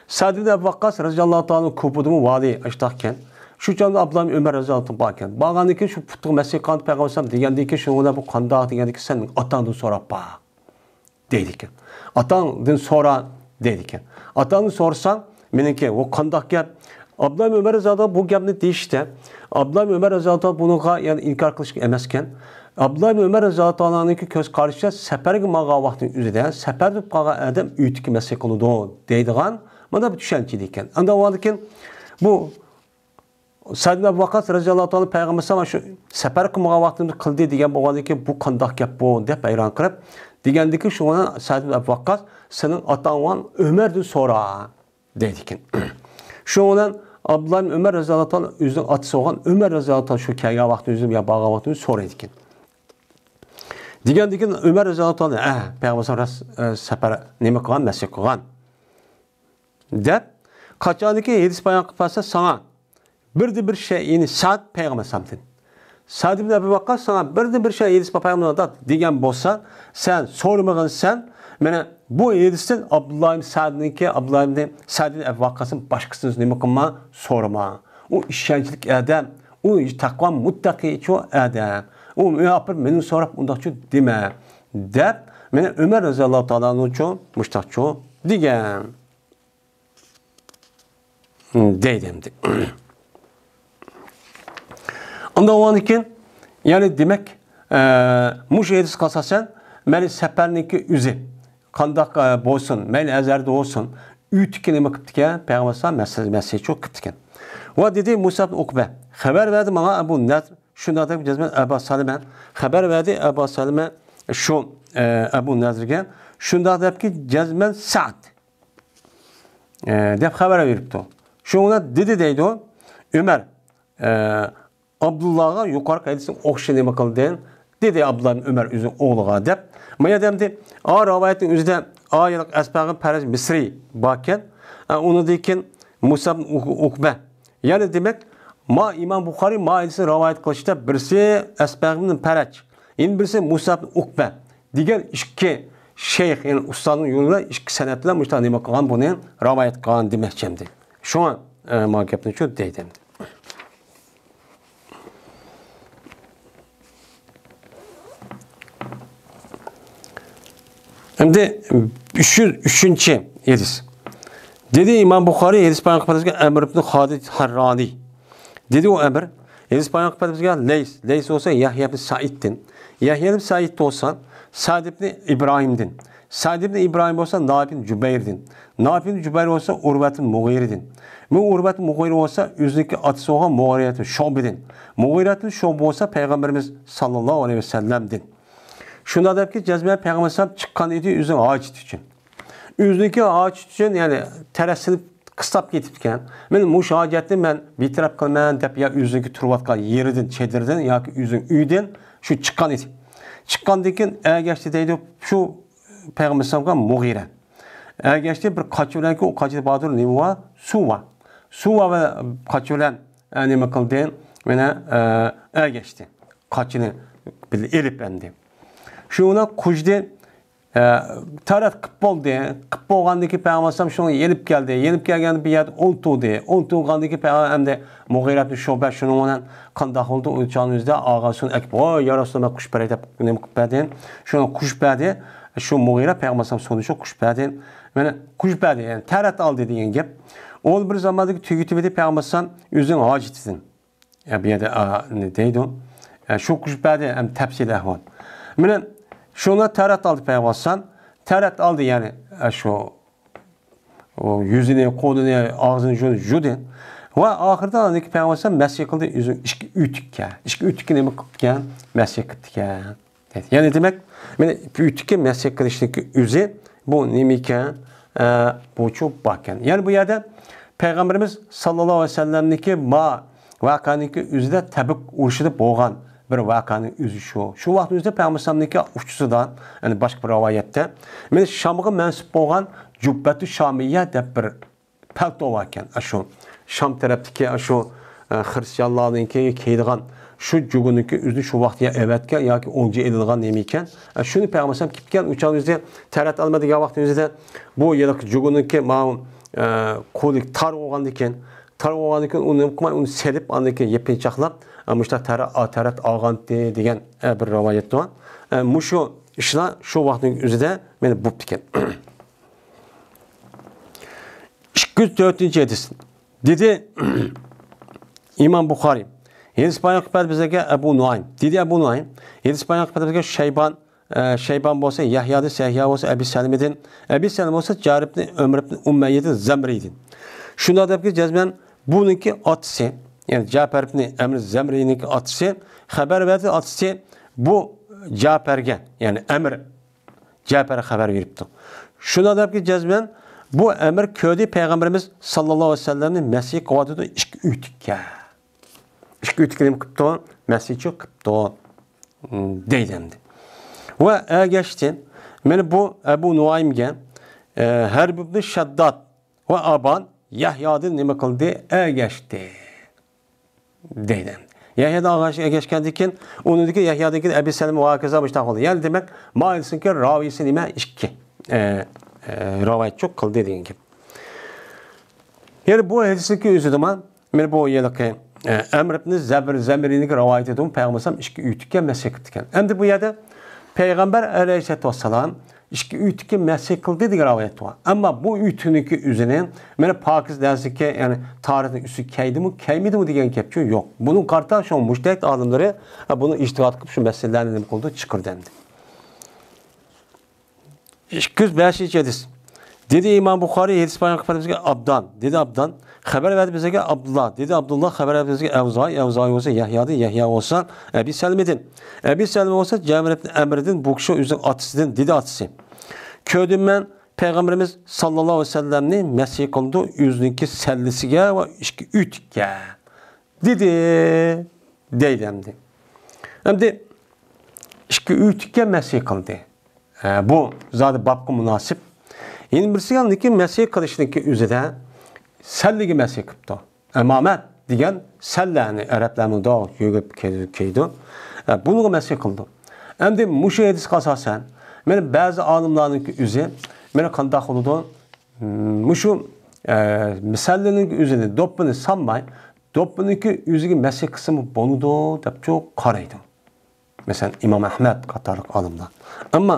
سەئد ئىبن ئەبۇ ۋەققاس رازىياللاھۇ تائالا كۇفىدىمۇ ۋالىي ئاشتاقكەن. شۇ چاغدا ئابدۇللا ئىبن ئۆمەر رازىياللاھۇ تائالا باركەن. بارغاندىن كېيىن شۇ پۇتىغا مەس قىلغان پەيغەمبەر ئەلەيھىسسالام دېگەندىن كېيىن شۇنىڭ بىلەن بۇ قانداق دېگەندىن كېيىن سەن ئاتاڭدىن سوراپ باق. دەيدىكەن. ئاتاڭدىن سورا دەيدىكەن. ئاتاڭدىن سورىساڭ، مېنىڭكى، ئۇ قانداق گەپ؟ ئابدۇللا ئۆمەر رازىياللاھۇ بۇ گەپنى دېيىشتە، ئابدۇللا ئۆمەر رازىياللاھۇ بۇنىڭغا، يەنى ئىنكار قىلىشقا ئەمەسكەن. ئابدۇللا ئۆمەر رازىياللاھۇ تائالانىڭكى كۆز قارىشىچە سەپەرگە ماڭغان ۋاقتىنىڭ ئۆزىدە، سەپەردە بولۇپ قالغان ئادەم ئۆيدىكى مەسخىرە قىلىدۇ دەيدىغان مانا بۇ چۈشەنچە ئىدىكەن. ئاندىن ئۇنىڭدىن كېيىن بۇ سەئد ئىبن ئەبۇ ۋەققاس رەزىياللاھۇ تائالا پەيغەمبەر سەللەللاھۇ ئەلەيھى ۋەسەللەم شۇ سەپەر قىلمىغان ۋاقتىمدا قىلدى دېگەن بولغاندىن كېيىن، بۇ قانداق گەپ بۇ دەپ ھەيران قېلىپ، دېگەندىن كېيىن شۇڭا سەئد ئىبن ئەبۇ ۋەققاس، سېنىڭ ئاتاڭ بولغان ئۆمەردىن سورا دەيدىكەن. شۇنىڭ بىلەن ئابدۇللا ئىبن ئۆمەر رەزىياللاھۇ تائالا ئۆزىنىڭ ئاتىسى بولغان ئۆمەر رەزىياللاھۇ تائالا شۇ كەلگەن ۋاقتىدا ئۆزى يا بارغان ۋاقتىدا سورايدىكەن. دېگەندىن كېيىن ئۆمەر رەزىياللاھۇ تائالا، ئە، پەيغەمبەر راست، ئە، سەپەر نېمە قىلغان، مەسخىرە قىلغان دەپ، قاچاندىكى ھەدىس بايان قىلىپ بەرسە ساڭا، بىردە بىر شەيئىنى سەئد پەيغەمبەر ئەلەيھىسسالامدىن. سەئد ئىبن ئەبى ۋەققاس ساڭا بىردە بىر شەيئى ھەدىس پەيغەمبەر دېگەن بولسا، سەن سورىمىغىنسەن، مانا بۇ ھەدىستىن ئابدۇللا ئىبن سەئدنىڭكى، ئابدۇللا ئىبن سەئد ئىبن ئەبى ۋەققاسنىڭ باشقىسىدىن نېمە قىلما، سورىما. ئۇ ئىشەنچلىك ئادەم، ئۇ تەقۋا مۇتتەقىچۇ ئادەم. ئۇ مانا بىر مېنى سوراپ ئۇنداقچۇ دېمە، دەپ، مانا ئۆمەر رەزىياللاھۇ تائالا ئەنھۇچۇ مۇشتاقچۇ دېگەن. دەيدۇ ئەمدى. ئاندىن ئۇنىڭدىن كېيىن، يەنى دېمەك، ئە، مۇشۇ ھەدىسكە ئاساسەن، مەيلى سەپەرنىڭكى ئۆزى قانداق، ئە، بولسۇن، مەيلى ھەزەردە بولسۇن، ئۆيدىكى نېمە قىپتىكەن، پەيغەمبەر ئەلەيھىسسالام مەسخىرە، مەسخىرە قىپتىكەن. ۋە دېدى مۇسئەب ئىبن ئۇقبە، خەۋەر بەردى ماڭا ئەبۇ نەزر، شۇنداق دەپ جەزمەن ئەبا سەلىمە، خەۋەر بەردى ئەبا سەلىمە شۇ، ئە، ئەبۇ نەزرگە، شۇنداق دەپكى جەزمەن سەئد. ئە، دەپ خەۋەر بېرىپتۇ. شۇنىڭ بىلەن دېدى دەيدۇ، ئۆمەر، ئە، ئابدۇللاغا يۇقىرىقى ھەدىسنىڭ ئوخشىشىنى نېمە قىلدىڭ؟ دېدى ئابدۇللا ئۆمەر ئۆزىنىڭ ئوغلىغا دەپ. مانا دەمدى، ئا، رىۋايەتنىڭ ئۆزىدە ئايلىق ئەسبەغى پەرەج مىسرى باركەن. ئە، ئۇنىڭدىن كېيىن مۇسئەب ئۇقبە. يەنى دېمەك، ما ئىمام بۇخارى ما ھەدىسنى رىۋايەت قىلىشتا بىرسى ئەسبەغ ئىبن پەرەج، يەنە بىرسى مۇسئەب ئىبن ئۇقبە دېگەن ئىككى شەيخ، يەنى ئۇستازنىڭ يولى بىلەن ئىككى سەنەد بىلەن مۇشۇنداق نېمە قىلغان، بۇنى رىۋايەت قىلغان دېمەكچى ئەمدى. شۇڭا، ئە، ما گەپنى شۇ دەيدۇ ئەمدى. ئەمدى ئۈچ يۈز ئۈچىنچى ھەدىس. دېدى ئىمام بۇخارى، ھەدىس بايان قىلىپ بەرگەن ئەمر ئىبن خالىد ھەررانى. دېدى ئۇ ئەمر، ھەدىس بايان قىلىپ بەرگەن لەيس، لەيس بولسا يەھيا ئىبن سەئىدتىن. يەھيا ئىبن سەئىد بولسا سەئد ئىبن ئىبراھىمدىن. سەئد ئىبن ئىبراھىم بولسا نافىئ ئىبن جۇبەيردىن. نافىئ ئىبن جۇبەير بولسا ئۇرۋەت ئىبن مۇغىرىدىن. بۇ ئۇرۋەت ئىبن مۇغىرە بولسا ئۆزىنىڭكى ئاتىسى بولغان مۇغىرەت ئىبن شۇبىدىن. مۇغىرەت ئىبن شۇبە بولسا پەيغەمبىرىمىز ساللاللاھۇ ئەلەيھى ۋەسەللەمدىن. شۇنداق دەپكى، جەزمەن پەيغەمبەر ئەلەيھىسسالام چىققان ئىدى ئۆزىنىڭ ھاجىتى ئۈچۈن. ئۆزىنىڭكى ھاجىتى ئۈچۈن، يەنى تەرەت سېلىپ قىستاپ كېتىپتىكەن. مەن مۇشۇ ھاجەتنى مەن بىر تەرەپ قىلىمەن دەپ، يا ئۆزىنىڭكى تۇرۇۋاتقان يېرىدىن، چېدىردىن ياكى ئۆزىنىڭ ئۆيىدىن شۇ چىققان ئىدى. چىققاندىن كېيىن ئەگەشتى دەيدۇ شۇ پەيغەمبەر ئەلەيھىسسالامغا مۇغىرە. ئەگەشتى بىر قاچا بىلەنكى، ئۇ قاچىدا باردۇر نېمە بار؟ سۇ بار. سۇ بار ۋە قاچا بىلەن، ئە، نېمە قىلدى؟ مانا، ئە، ئەگەشتى. قاچىنى بىللە ئېلىپ ئەمدى. شۇنى قۇژدى، ئە، تەرەت قىپ بولدى. قىپ بولغاندىن كېيىن پەيغەمبەر ئەلەيھىسسالام شۇنى ئېلىپ كەلدى. ئېلىپ كەلگەندە بىر يەردە ئولتۇردى. ئولتۇرغاندىن كېيىن پەيغەمبەر ئەمدى مۇغىرە ئىبن شۇبە شۇنىڭ بىلەن قانداق بولدى؟ ئۇ چاغنىڭ ئۆزىدە ئاغا سۇنى ئەكىپ، ۋاي، يا رەسۇلاللا، مەن قۇژۇپ بېرەي دەپ نېمە قىلىپ بەردى. شۇنى قۇژۇپ بەردى. شۇ مۇغىرە پەيغەمبەر ئەلەيھىسسالام سۇنى شۇ قۇژۇپ بەردى. مانا قۇژۇپ بەردى، يەنى تەرەت ئالدى دېگەن گەپ. ئۇ بىر زاماندا تۈگىتىۋىدى پەيغەمبەر ئەلەيھىسسالام ئۆزىنىڭ ھاجىتىدىن. يا بۇ يەردە، ئا، نېمە دەيدۇ؟ ئە، شۇ قۇژۇپ بەردى، ئەم، تەپسىلىي ئەھۋال. مانا شۇنى تەرەت ئالدى پەيغەمبەر ئەلەيھىسسالام. تەرەت ئالدى، يەنى، ئە، شۇ ئۇ يۈزىنى، قولىنى، ئاغزىنى يۇ-، يۇدى. ۋە ئاخىرىدا ئاندىكى پەيغەمبەر ئەلەيھىسسالام مەسخىرە قىلدى ئۆزىنىڭ ئىككى ئۆتۈككە. ئىككى ئۆتۈككە نېمە قىپتىكەن؟ مەسخىرە قىپتىكەن. دەيدۇ. يەنى دېمەك، مانا ئۆتۈككە مەسخىرە قىلىشنىڭكى ئۆزى بۇ نېمە ئىكەن؟ ئە، بۇچۇ باركەن. يەنى بۇ يەردە پەيغەمبىرىمىز ساللاللاھۇ ئەلەيھى ۋەسەللەمنىڭكى ما ۋەقەنىڭكى ئۆزىدە تەبۈك ئۇرۇشىدا بولغان بىر ۋەقەنىڭ ئۆزى شۇ. شۇ ۋاقىتنىڭ ئۆزىدە پەيغەمبەر ئەلەيھىسسالامنىڭكى ئۇچىسىدا، يەنى باشقا بىر رىۋايەتتە، مانا شامغا مەنسۇپ بولغان جۇببەتۇ شامىيە دەپ بىر پەلتو باركەن. ئاشۇ شام تەرەپتىكى ئاشۇ، ئە، خىرىستىيانلارنىڭكى كىيىدىغان شۇ جۇگۇنىڭكى ئۆزىنى شۇ ۋاقىت يا ئەۋەتكەن ياكى ئونجا ئېلىنغان نېمە ئىكەن. ئە، شۇنى پەيغەمبەر ئەلەيھىسسالام كېلىپ كەل، ئۇچان ئۆزى تەرەت ئالما دېگەن ۋاقىت ئۆزىدە بۇ يىلقى جۇگۇنىڭكى ماۋۇ، ئە، قولى تار بولغاندىكىن، تار بولغاندىكىن ئۇنى نېمە قىلماي، ئۇنى سېلىپ، ئاندىن كېيىن يېپىنچاقلاپ، ئە، مۇشۇنداق تەرە-، ئا، تەرەت ئالغانتى دېگەن، ئە، بىر رىۋايەت بار. ئە، مۇشۇ ئىشلار شۇ ۋاقىتنىڭ ئۆزىدە مانا بوپتىكەن. ئىككى يۈز تۆتىنچى ھەدىس. دېدى ئىمام بۇخارىي. ھەدىس بايان قىلىپ بەردى بىزگە ئەبۇ نۇئايم. دېدى ئەبۇ نۇئايم. ھەدىس بايان قىلىپ بەردى بىزگە شەيبان، ئە، شەيبان بولسا يەھيادىن، يەھيا بولسا ئەبى سەلىمىدىن، ئەبى سەلىمە بولسا جابىر ئىبنى ئۇمەييەدىن زەمرىدىن. شۇنداق دەپكى جەزمەن بۇنىڭكى ئاتىسى، يەنى جابىر ئىبنى ئەمر زەمرىنىڭكى ئاتىسى خەبەر بەردى، ئاتىسى بۇ جابىرگە، يەنى ئەمر جەپەر خەۋەر بېرىپتۇ. شۇنداق دەپكى جەزمەن بۇ ئەمىر كۆردى پەيغەمبىرىمىز ساللاللاھۇ ئەلەيھى ۋەسەللەمنى مەسىي قىلىۋاتىدۇ ئىككى ئۆتۈككە. ئىككى ئۆتۈككە نېمە قىپتۇ؟ مەسىيچۇ قىپتۇ. دەيدۇ ئەمدى. ۋە ئەگەشتى. مانا بۇ ئەبۇ نۇئايمگە، ئە، ھەرب ئىبنى شەدداد ۋە ئابان يەھيادىن نېمە قىلدى؟ ئەگەشتى. دەيدۇ. يەھيادىن ئەگەشكەندىن كېيىن، ئۇنىڭدىكى يەھيادىن كېيىن ئەبى سەلىمە ۋە ھاكازا مۇشتاق بولدى. يەنى دېمەك، ما ھەدىسنىڭكى راۋىيسى نېمە؟ ئىككى، ئە، ئە، رىۋايەتچۇ قىلدى دېگەن گەپ. يەنى بۇ ھەدىسنىڭكى ئۆزىدىمۇ، مانا بۇ ھېلىقى، ئە، ئەمر ئىبنى زەبر، زەمرىنىڭكى رىۋايىتىدىمۇ پەيغەمبەر ئەلەيھىسسالام ئىككى ئۆتۈككە مەسىي قىپتىكەن. ئەمدى بۇ يەردە پەيغەمبەر ئەلەيھىسسالاتۇ ۋەسسالام ئىككى ئۆتۈككە مەسىي قىلدى دېگەن رىۋايەت بار. ئەمما بۇ ئۆتۈكنىڭكى ئۆزىنى مانا پاكىز نەرسىگە، يەنى تاھارەتنىڭ ئۈستىگە كىيدىمۇ، كىيمىدىمۇ دېگەن گەپچۇ يوق. بۇنىڭغا قارىتا شۇ مۇجتەھىد ئالىملىرى، ھە، بۇنى ئىجتىھات قىلىپ شۇ مەسىلىلەرنى نېمە قىلدى؟ چىقىردى ئەمدى. ئىككى يۈز بەشىنچى ھەدىس. دېدى ئىمام بۇخارىي، ھەدىس بايان قىلىپ بەردى بىزگە ئابدان. دېدى ئابدان. خەۋەر بەردى بىزگە ئابدۇللا. دېدى ئابدۇللا، خەۋەر بەردى بىزگە ئەۋزائى. ئەۋزائى بولسا يەھيادىن، يەھيا بولسا ئەبى سەلمىدىن. ئەبى سەلمە بولسا جابىر ئىبن ئەمردىن، بۇ كىشى ئۆزىنىڭ ئاتىسىدىن، دېدى ئاتىسى. كۆردۈم مەن پەيغەمبىرىمىز ساللاللاھۇ ئەلەيھى ۋەسەللەمنى مەسىي قىلىدۇ، ئۆزىنىڭكى سەللىسىگە ۋە ئىككى ئۆتۈككە. دېدى، دەيدۇ ئەمدى. ئەمدى ئىككى ئۆتۈككە مەسىي قىلدى. ھە، بۇ زادى بابقا مۇناسىپ. يەنە بىرسىگە ئاندىكى مەسىي قىلىشنىڭكى ئۆزىدە سەللىگە مەسىي قىپتۇ. ئەمامەت دېگەن سەللەنى ئەرەبلەرنىڭ داۋ يۆگەپ كىيىدۇ. ھە، بۇنىڭغا مەسىي قىلىدۇ. ئەمدى مۇشۇ ھەدىسكە ئاساسەن، مانا بەزى ئالىملارنىڭكى ئۆزى، مانا قانداق بولىدۇ؟ مۇشۇ، ئە، سەللىنىڭ ئۆزىنى، دوپپىنى سالماي، دوپپىنىڭكى ئۆزىگە مەسىي قىلسىمۇ بولىدۇ دەپچۇ قارايدۇ. مەسىلەن، ئىمام ئەھمەد قاتارلىق ئالىملار. ئەمما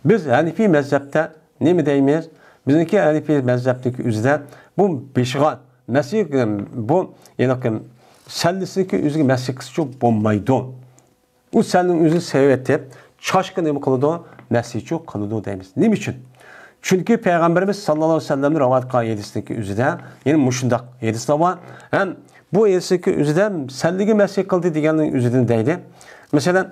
بىز ھەنىفىي مەزھەپتە نېمە دەيمىز؟ بىزنىڭكى ھەنىفىي مەزھەپنىڭكى ئۆزىدە بۇ بېشىغا مەسىي، بۇ ھېلىقى سەللىسىنىڭكى ئۆزىگە مەسىي قىلسىچۇ بولمايدۇ. ئۇ سەللىنىڭ ئۆزىنى سېلىۋېتىپ، چاچقا نېمە قىلىدۇ؟ مەسىيچۇ قىلىدۇ دەيمىز. نېمە ئۈچۈن؟ چۈنكى پەيغەمبىرىمىز ساللاللاھۇ ئەلەيھى ۋەسەللەمنى رىۋايەت قىلغان ھەدىسنىڭكى ئۆزىدە، يەنى مۇشۇنداق ھەدىسلەر بار. ھەم بۇ ھەدىسنىڭكى ئۆزىدە سەللىگە مەسىي قىلدى دېگەننىڭ ئۆزىدىن دەيدۇ. مەسىلەن،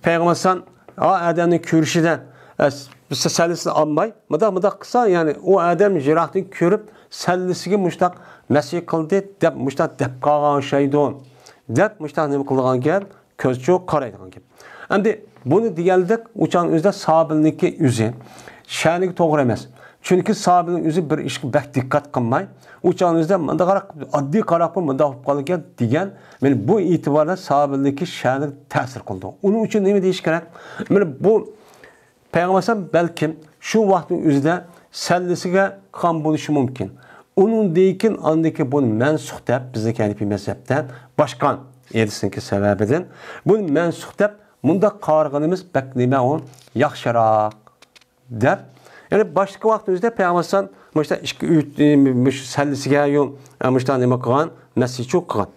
پەيغەمبەر ئەلەيھىسسالام ئا ئادەمنى كۆرۈشىدە، ئەس-، بىز سەللىسىنى ئالماي، مۇنداق، مۇنداق قىلسا، يەنى ئۇ ئادەم يىراقتىن كۆرۈپ، سەللىسىگە مۇشتاق مەسىي قىلدى دەپ، مۇشتاق دەپ قالغان ئوخشايدۇ، دەپ مۇشتاق نېمە قىلىدىغان گەپ؟ كۆزچۇ قارايدىغان گەپ. ئەمدى بۇنى دېگەنلىك ئۇچان ئۆزىدە سابىلنىڭكى ئۆزى شەنىگە توغرا ئەمەس. چۈنكى سابىلنىڭ ئۆزى بىر ئىشقا بەك دىققەت قىلماي، ئۇچان ئۆزىدە مۇنداق قاراپ، ئاددىي قاراپ مۇنداق بولۇپ قالغان دېگەن، مانا بۇ ئېتىباردا سابىلنىڭكى شەنىگە تەسىر قىلىدۇ. ئۇنىڭ ئۈچۈن نېمە دېيىش كېرەك؟ مانا بۇ پەيغەمبەر ئەلەيھىسسالام بەلكىم شۇ ۋاقىتنىڭ ئۆزىدە سەللىسىگە قىلغان بولۇشى مۇمكىن. ئۇنىڭدىن كېيىن ئاندىكى بۇنى مەنسۇخ دەپ، بىزنىڭكى ھەنىپىي مەزھەپتە باشقا ھەدىسنىڭكى سەۋەبىدىن بۇنى مەنسۇخ دەپ مۇنداق قارىغىنىمىز بەك نېمە ئۇ ياخشىراق دەپ. يەنى باشتىكى ۋاقىتنىڭ ئۆزىدە پەيغەمبەر ئەلەيھىسسالام مۇشۇ ئىككى ئۈچ، مۇشۇ سەللىسىگە يۇ، مۇشۇنداق نېمە قىلغان، مەسىچۇ قىلغان.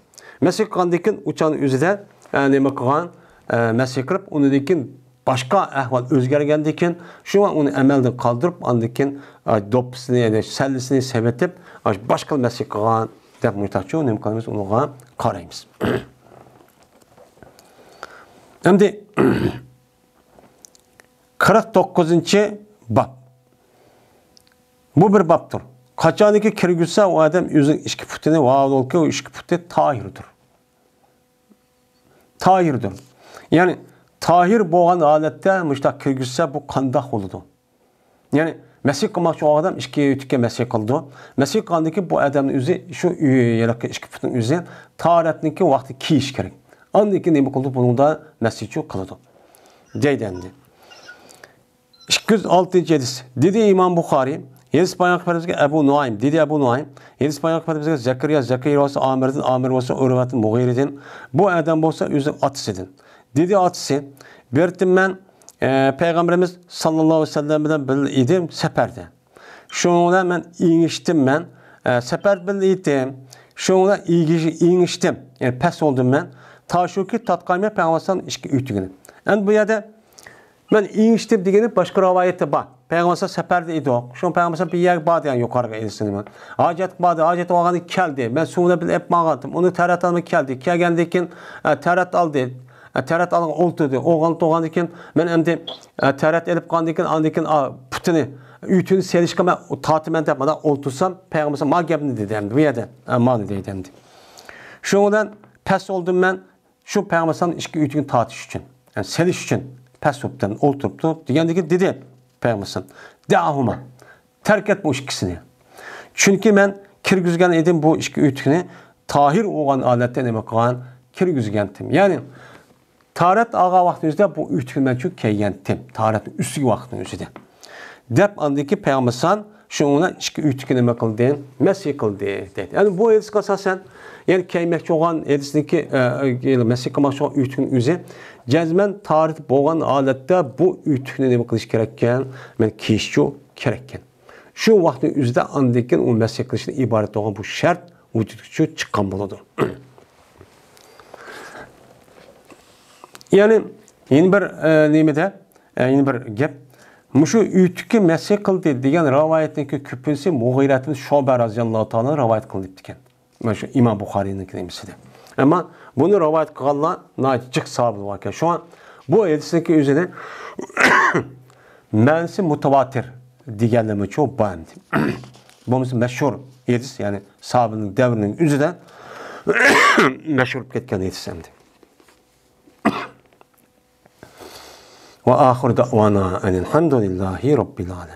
مەسىي قىلغاندىن كېيىن ئۇچان ئۆزىدە، ئە، نېمە قىلغان، ئە، مەسىي قىلىپ، ئۇنىڭدىن كېيىن باشقا ئەھۋال ئۆزگەرگەندىن كېيىن، شۇڭا ئۇنى ئەمەلدىن قالدۇرۇپ، ئاندىن كېيىن، ئە، دوپپىسىنى، يەنى سەللىسىنى سېلىۋېتىپ، ئاشۇ باشقا مەسىي قىلغان دەپ مۇشتاقچۇ نېمە قىلىمىز، ئۇنىڭغا قارايمىز. ئەمدى قىرىق توققۇزىنچى باب. بۇ بىر بابتۇر. قاچانكى كىرگۈزسە ئۇ ئادەم ئۆزىنىڭ ئىككى پۇتىنى، ۋاۋۇلكى ئۇ ئىككى پۇتى تاھىردۇر. تاھىردۇر. يەنى تاھىر بولغان ھالەتتە مۇشتاق كىرگۈزسە بۇ قانداق بولىدۇ؟ يەنى مەسىي قىلماقچى بولغان ئادەم ئىككى ئۆتۈككە مەسىي قىلىدۇ. مەسىي قىلغاندىن كېيىن بۇ ئادەمنىڭ ئۆزى شۇ يەنى ئىككى پۇتنىڭ ئۆزى تاھارەتنىڭكى ۋاقتى كىيىش كېرەك. ئاندىن كېيىن نېمە قىلىدۇ؟ بۇنىڭدا مەسچىتچۇ قىلىدۇ. دەيدۇ ئەمدى. ئىككى يۈز ئالتىنچى ھەدىس. دېدى ئىمام بۇخارىي، ھەدىس بايان قىلىپ بەرگەن ئەبۇ نۇئايم، دېدى ئەبۇ نۇئايم، ھەدىس بايان قىلىپ بەرگەن زەكەرىيا، زەكەرىيا بولسا ئامىردىن، ئامىر بولسا ئۇرۋەتىن مۇغىرىدىن، بۇ ئادەم بولسا ئۆزىنىڭ ئاتىسىدىن. دېدى ئاتىسى، بىر قېتىم مەن، ئە، پەيغەمبىرىمىز ساللاللاھۇ ئەلەيھى ۋەسەللەم بىلەن بىللە ئىدىم سەپەردە. شۇنىڭ بىلەن مەن ئېڭىشتىم مەن، ئە، سەپەردە بىللە ئىدىم. شۇنىڭ بىلەن ئېگىش-، ئېڭىشتىم، يەنى پەس بولدۇم مەن. تا شۇكى تارتقايمەن پەيغەمبەر ئىككى ئۆتۈكىنى. ئەمدى بۇ يەردە مەن ئېڭىشتىم دېگىنى باشقا رىۋايەتتە بار. پەيغەمبەر سەپەردە ئىدۇق. شۇڭا پەيغەمبەر بىر يەرگە بار دېگەن يۇقىرىقى ھەدىسنى مەن. ھاجەتكە باردى، ھاجەت بولغاندىن كېيىن كەلدى. مەن سۇنى بىلەن ئېلىپ ماڭغانتىم. ئۇنى تەرەت ئالماي كەلدى. كەلگەندىن كېيىن، ئە، تەرەت ئالدى. ئە، تەرەت ئالغان ئولتۇردى. ئولتۇرغاندىن كېيىن مەن ئەمدى، ئە، تەرەت ئېلىپ قاندىن كېيىن، ئاندىن كېيىن، ئا، پۇتىنى، ئۆتۈكىنى سېلىشقا مەن تارتىمەن دەپ مانا ئولتۇرسام، پەيغەمبەر ما گەپنى دېدى ئەمدى بۇ يەردە. ئە، مانى دەيدۇ ئەمدى. شۇنىڭ بىلەن پەس بولدۇم مەن. شۇ پەيغەمبەر ئىككى ئۆتۈكنى تارتىش ئۈچۈن، يەنى سېلىش ئۈچۈن پەس بوپتۇ، ئولتۇرۇپتۇ دېگەندىكىن دېدى پەيغەمبەر، دەئهۇما، تەرك ئەت بۇ ئىككىسىنى. چۈنكى مەن كىرگۈزگەن ئىدىم بۇ ئىككى ئۆتۈكنى، تاھىر بولغان ھالەتتە نېمە قىلغان؟ كىرگۈزگەنتىم. يەنى تارەت ئالغان ۋاقتىمىزدا بۇ ئۆتۈكنى مەن شۇ كىيگەنتىم، تارەتنىڭ ئۈستىگى ۋاقىتنىڭ ئۆزىدە. دەپ ئاندىكى پەيغەمبەر شۇنىڭ بىلەن ئىككى ئۆتۈكنى نېمە قىلدى؟ مەسخ قىلدى، دەيدۇ. يەنى بۇ ھەدىسكە ئاساسەن، يەنى كىيمەكچى بولغان ھەدىسنىڭكى، ئە، مەسخ قىلماقچى بولغان ئۆتۈكنىڭ ئۆزى جەزمەن تارەت بولغان ھالەتتە بۇ ئۆتۈكنى نېمە قىلىش كېرەككەن؟ مەن كىيىشچۇ كېرەككەن. شۇ ۋاقىتنىڭ ئۆزىدە ئاندىن كېيىن ئۇ مەسخ قىلىشتىن ئىبارەت بولغان بۇ شەرت ۋۇجۇدقا چىققان بولىدۇ. يەنى يەنە بىر، ئە، نېمىدە، ئە، يەنە بىر گەپ. مۇشۇ ئۆتۈككە مەسخ قىلدى دېگەن رىۋايەتنىڭكى كۆپىنچىسى مۇغىرەتىن شۇبە رازىياللاھۇ تائالا رىۋايەت قىلىنىپتىكەن. مانا شۇ ئىمام بۇخارىينىڭكى نېمىسىدە. ئەمما بۇنى رىۋايەت قىلغانلار ناھايىتى جىق ساھابە بولغان ئىكەن. شۇڭا بۇ ھەدىسنىڭكى ئۆزىنى مەنىسى مۇتەۋاتىر دېگەنلەرمۇچۇ بار ئەمدى. بولمىسا مەشھۇر ھەدىس، يەنى ساھابىنىڭ دەۋرىنىڭ ئۆزىدە مەشھۇر بولۇپ كەتكەن ھەدىس ئەمدى. ۋە ئاخىر دەئۋانا ئەنىل ھەمدۇلىللاھى رەببىل ئالەمىن.